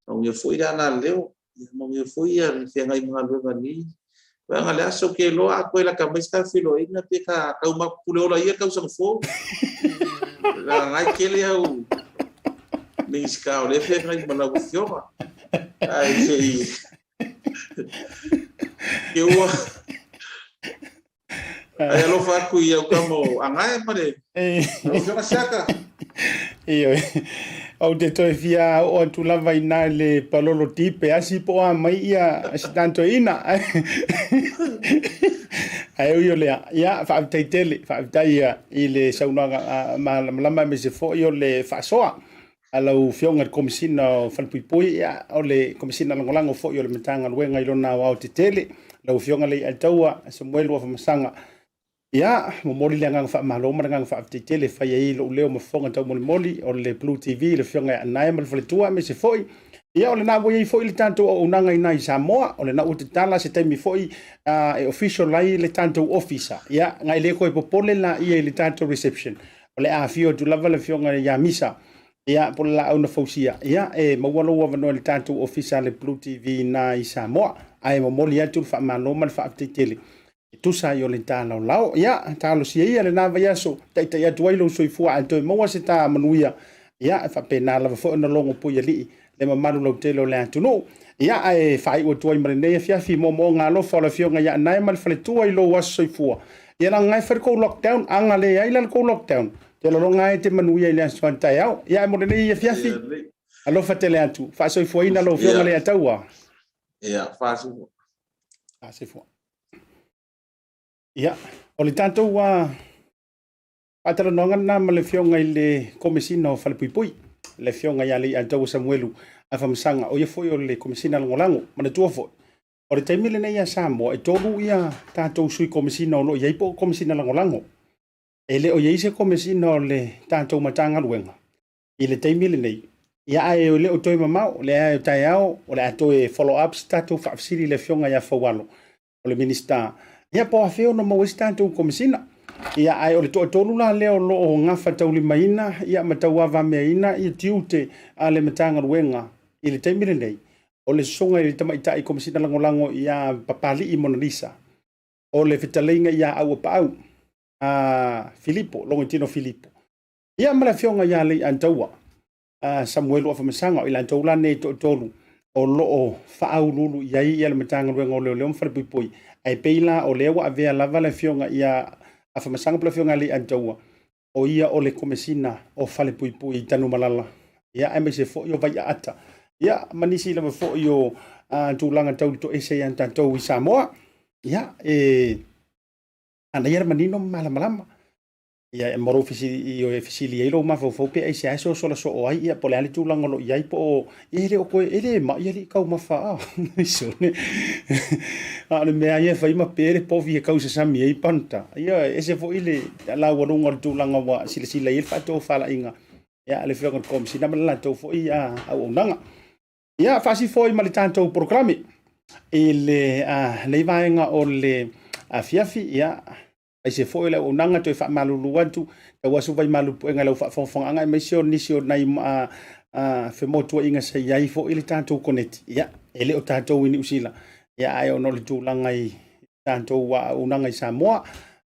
manuia foi le alaleo, manuia foi le feagai ma galuega i lenei vaega o le aso. Ou te iloa a toe lata mai se ta feiloaiga pe ta tau matou pule ola ia le tausaga fou. Leaga e tele au Minisita o lea e feagai ma lau Afioga. Ae se i ke ua Ae alofa atu i au tama o Agae ma le lau Afioga Siaka. Ioe. Ou te toe fia oo atu lava i ina i le palolo tipe asi po o a mai ia si toeaina. Ae ui o lea, ia faafetai tele, faafetai ia i le saunoaga malamalama aemaise foi o le faasoa a lau Afioga i le Komesina o Falepuipui, ia, o le Komesina Lagolago foi o le Matagaluega i lona aoaotetele, lau Afioga Leiataua Samuelu Afamasaga. Ia, momoli le agaga faamalo ma le agaga faafetai tele e fai ai lou leo ma fofoga taumolimoli o le Blue TV, le Afioga ia Anae ma le faletua, aemaise foi ia o lena ua i ai foi le tatou auaunaga i ina i Samoa, o lena ua tatala se taimi foi e official ai le tatou ofisa. Ia, nai le toe popole laia i le tatou reception, o le a afio atu lava le Afioga ia Misa, ia, po o le Laau na Fausia, ia, e maua lou avanoa i le tatou ofisa a le Blue TV i ina i Samoa. Ae momoli atu le faamalo ma le faafetai tele e tusa ai o le talaolao. Ia, talosia ia lena vaiaso, taitai atu ai lou soifua ae toe maua se ta manuia. Ia, e faapena lava foi ona logo puialii le mamalu lautele o le atunuu. Ia, ae faaiu atu ai ma lenei afiafi moomooga alofa o le Afioga ia Anae ma le faletua i lou aso soifua. Ia leaga e fai le kou lockdown, a na leai la le kou lockdown, te lologa ai e te manuia i le aso a taeao. Ia, ae mo lenei afiafi, alofa tele atu, faasoifuaina lau Afioga Leiataua. Ia, faasoifua. Faasoifua. Ia, o le tatou faatalanoaga lena ma le Afioga i le Komesina o Falepuipui, le Afioga ia Leiataua Samuelu Afamasaga, o ia foi o le Komesina Lagolago. Manatua foi, o le taimi lenei ia Samoa, e 3 ia tatou Sui Komesina o lo o i ai po o Komesina Lagolago. E le o i ai se Komesina o le tatou Matagaluega i le taimi lenei. Ia ae e le o toe mamao, lea e taeao o le a toe follow up se tatou faafesili i le Afioga ia Faualo, o le Minisita, ia po o afea ona maua ai se tatou Komesina. Ia ae o le toatolu la lea o lo o gafataulimaina ia ma tauavameaina ia tiute a le Matagaluega i le taimi lenei, o le Susuga i le Tamaitai Komesina Lagolago ia Papali'i Monalisa, o le fetalaiga ia Auapaau a Filipo, Logoitino Filipo, ia ma le Afioga ia Leiataua Samuelu Afamasaga, o i latou la nei e toatolu o lo o faauluulu i ai le Matagaluega o Leoleo ma Falepuipui. Ae pei la o lea ua avea lava le Afioga ia Afamasaga po o le Afioga ia Leiataua, o ia o le Komesina o Falepuipui i Tanumalala, ia aemaise foi o Vaiaata, ia ma nisi lava foi o tulaga tau toese ia tatou i Samoa. Ia, e manaia le manino ma malamalama. Ia, ma lou fesili, e fesili ai lou mafaufau pe aisea e sosola soo ai, ia, po o le a le tulaga o lo o i ai, po o, ia, e le o toe, e le mai alii taumafa, a, sole. A o le mea ia e fai ma pe le povi e tausasami ai panta. Ia, e ese foi le laualuga o le tulaga ua silasila i ai le faatofalaiga, ia, a le Afioga i le Komesina ma le latou foi auaunaga. Ia, faasifo ai ma le tatou polokalame i le, lenei vaega o le afiafi, ia, aemaise foi o le auaunaga toe faamalulu atu, tau asu vai malu puega i lau faafogafogaaga aemaise o nisi o nai femotuaiga sa i ai foi le tatou koneti. Ia, e le o tatou i Niu Sila, ia, ae ona o le tulaga i tatou auaunaga i Samoa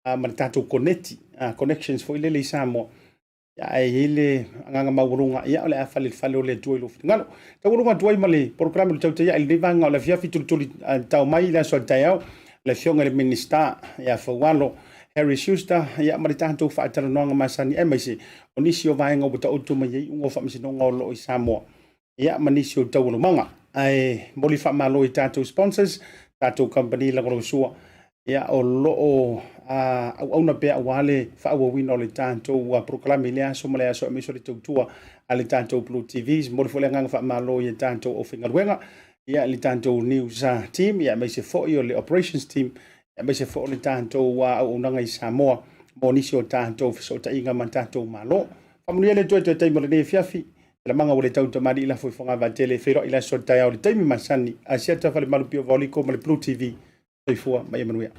ma le tatou koneti, connections foi lele i Samoa. Ae i ai le agaga maualuga, ia, o le a fale i le fale o le Atua i lou finagalo. Taualuga atu ai ma le polokalame o le tautai ae i lenei vaega o le afiafi tulituli tao mai i le aso a le taeao, le Afioga i le Minisita ia Faualo Harry Schuster, ia, ma le tatou faatalanoaga masani aemaise o nisi o vaega ua taoto mai ai iuga o faamasinoga o lo o i Samoa, ia, ma nisi o taualumaga. Ae momoli faamalo i tatou sponsors, tatou kamupani lagolagosua, ia, o lo o auauna pea aua le faaauauina o le tatou polokalame i lea aso ma le aso aemaise o le tautua a le tatou Blue TV. Momoli foi le agaga faamalo i tatou aufaigaluega, ia, le tatou news team, ia, aemaise foi o le operations team, aemaise foi o le tatou auaunaga i Samoa mo nisi o tatou fesootaiga ma tatou Malo. Faamanuia le Atua i toe taimi o lenei afiafi. Lamaga ua le tau tamalii lafo i Fogavaa-tele e feiloai i le aso o le taeao i le taimi masani. Asiata Falemalu Pio Vaoliko ma le Blue TV. Soifua ma ia manuia.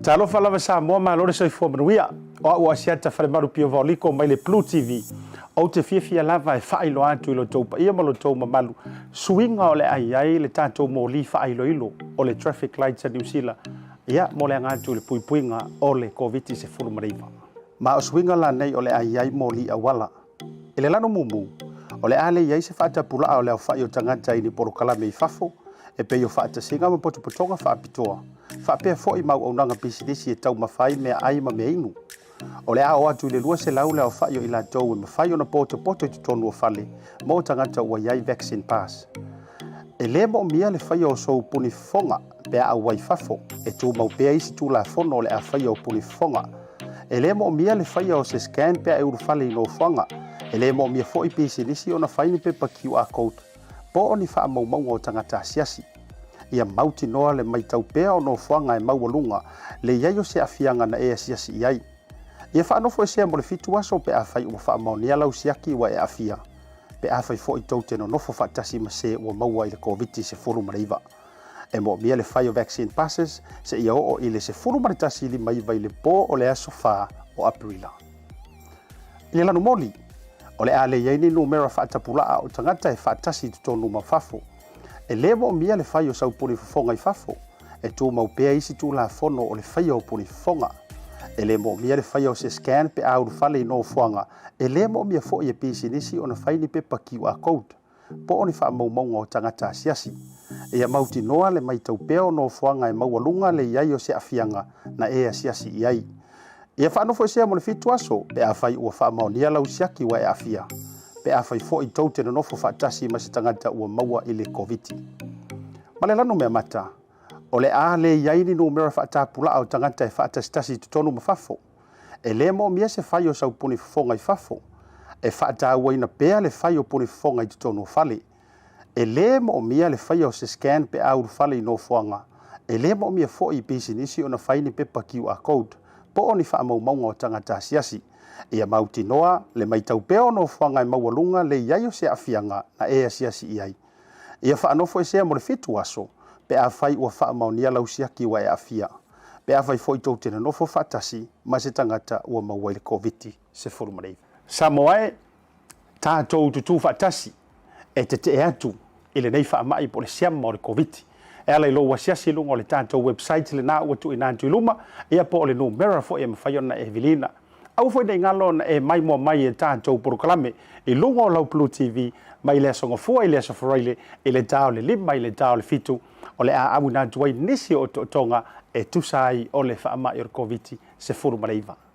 Talofa lava Samoa, malo le soifua manuia. O au o Asiata Falemalu Pio Vaoliko mai le Blue TV. Ou te fiafia lava e faailoa atu i lo outou paia ma lo outou mamalu suiga o le a i ai le tatou moli faailoilo o le traffic lights a Niu Sila, ia, mo le aga atu i le puipuiga o le Koviti-19. Ma o suiga la nei o le a i ai moli auala. I le lano mumu, o le a le i ai se faatapulaa o le aofa'i o tagata i ni polokalame i fafo, e pei o faatasiga ma potopotoga faapitoa, faapea fo'i ma auaunaga pisinisi e taumafa ai meaai ma meainu. O le a oo atu i le 200 le aofa'i o i latou e mafai ona potopoto i totonu o fale mo tagata ua i ai vaccine pass. E lē mo'omia le faia o sou puni fofoga pe a auai i fafo, e tumau pea isi Tulafono o le a faia o puni fofoga. E lē mo'omia le faia o se scan pe a e ulufale i nofoaga. E lē mo'omia fo'i pisinisi ona fai ni pepa QR code po o ni faamaumauga o tagata asiasi. Ia mautinoa le maitau pea o nofoaga e maualuga le i ai o se aafiaga na e asiasi i ai. Ia faanofoesea mo le fitu aso pe afai ua faamaonia lau siaki ua e aafia, pe afai foi tou te nonofo faatasi ma se ua maua i le Koviti-19. E moomia le fai o vaccine passes seia oo i le 11:59 i le po o le aso 4 o Aperila. I le lanumoli, o le a le i ai ni numera faatapulaa o tagata e faatasi i totonu ma fafo. E lē moomia le fai o sau puni fofoga i fafo, e tumau pea isi Tulafono o le faia o puni fofoga. E lē moomia le faia o se scan pe a ulufale i nofoaga, e lē moomia foi e pisinisi ona fai ni pepa QR code, po o ni faamaumauga o tagata asiasi. Ia mautinoa le maitau pea o nofoaga e maualuga le i ai o se aafiaga na e asiasi i ai. Ia faanofoesea mo le fitu aso pe afai ua faamaonia lau siaki ua e aafia, pe afai foi tou te nonofo faatasi ma se tagata ua maua i le Koviti. Ma le lanu mea mata, o le a le i ai ni numera faatapulaa o tagata e faatasitasi i totonu ma fafo. E lē moomia se fai o sau puni fofoga i fafo. E faatauaina pea le fai o puni fofoga i totonu o fale. E lē moomia le faia o se scan pe a ulufale i nofoaga. E lē moomia foi i pisinisi ona fai ni pepa QR code po o ni faamaumauga o tagata asiasi. Ia mautinoa le maitau pea o nofoaga e maualuga le i ai o se aafiaga na e asiasi i ai. Ia faanofoesea mo le fitu aso pe afai ua faamaonia lau siaki ua e aafia, pe afai foi tou te nonofo faatasi ma se tagata ua maua i le Koviti-19. Samoa e, tatou tutū faatasi e tetee atu i lenei faamai po o le siama o le Koviti. E ala i lou asiasi i luga o le tatou website lena ua tuuina atu i luma, ia po o le numera foi e mafai ona e viliina. Aua foi ne i galo ona e maimoa mai e tatou polokalame i luga o lau Blue TV mai le Aso Gafua i le Aso Faraile i le ta o le 5 i le ta o le 7 o le a auina atu ai nisi o otootoga e tusa ai o le faamai o le Koviti-19.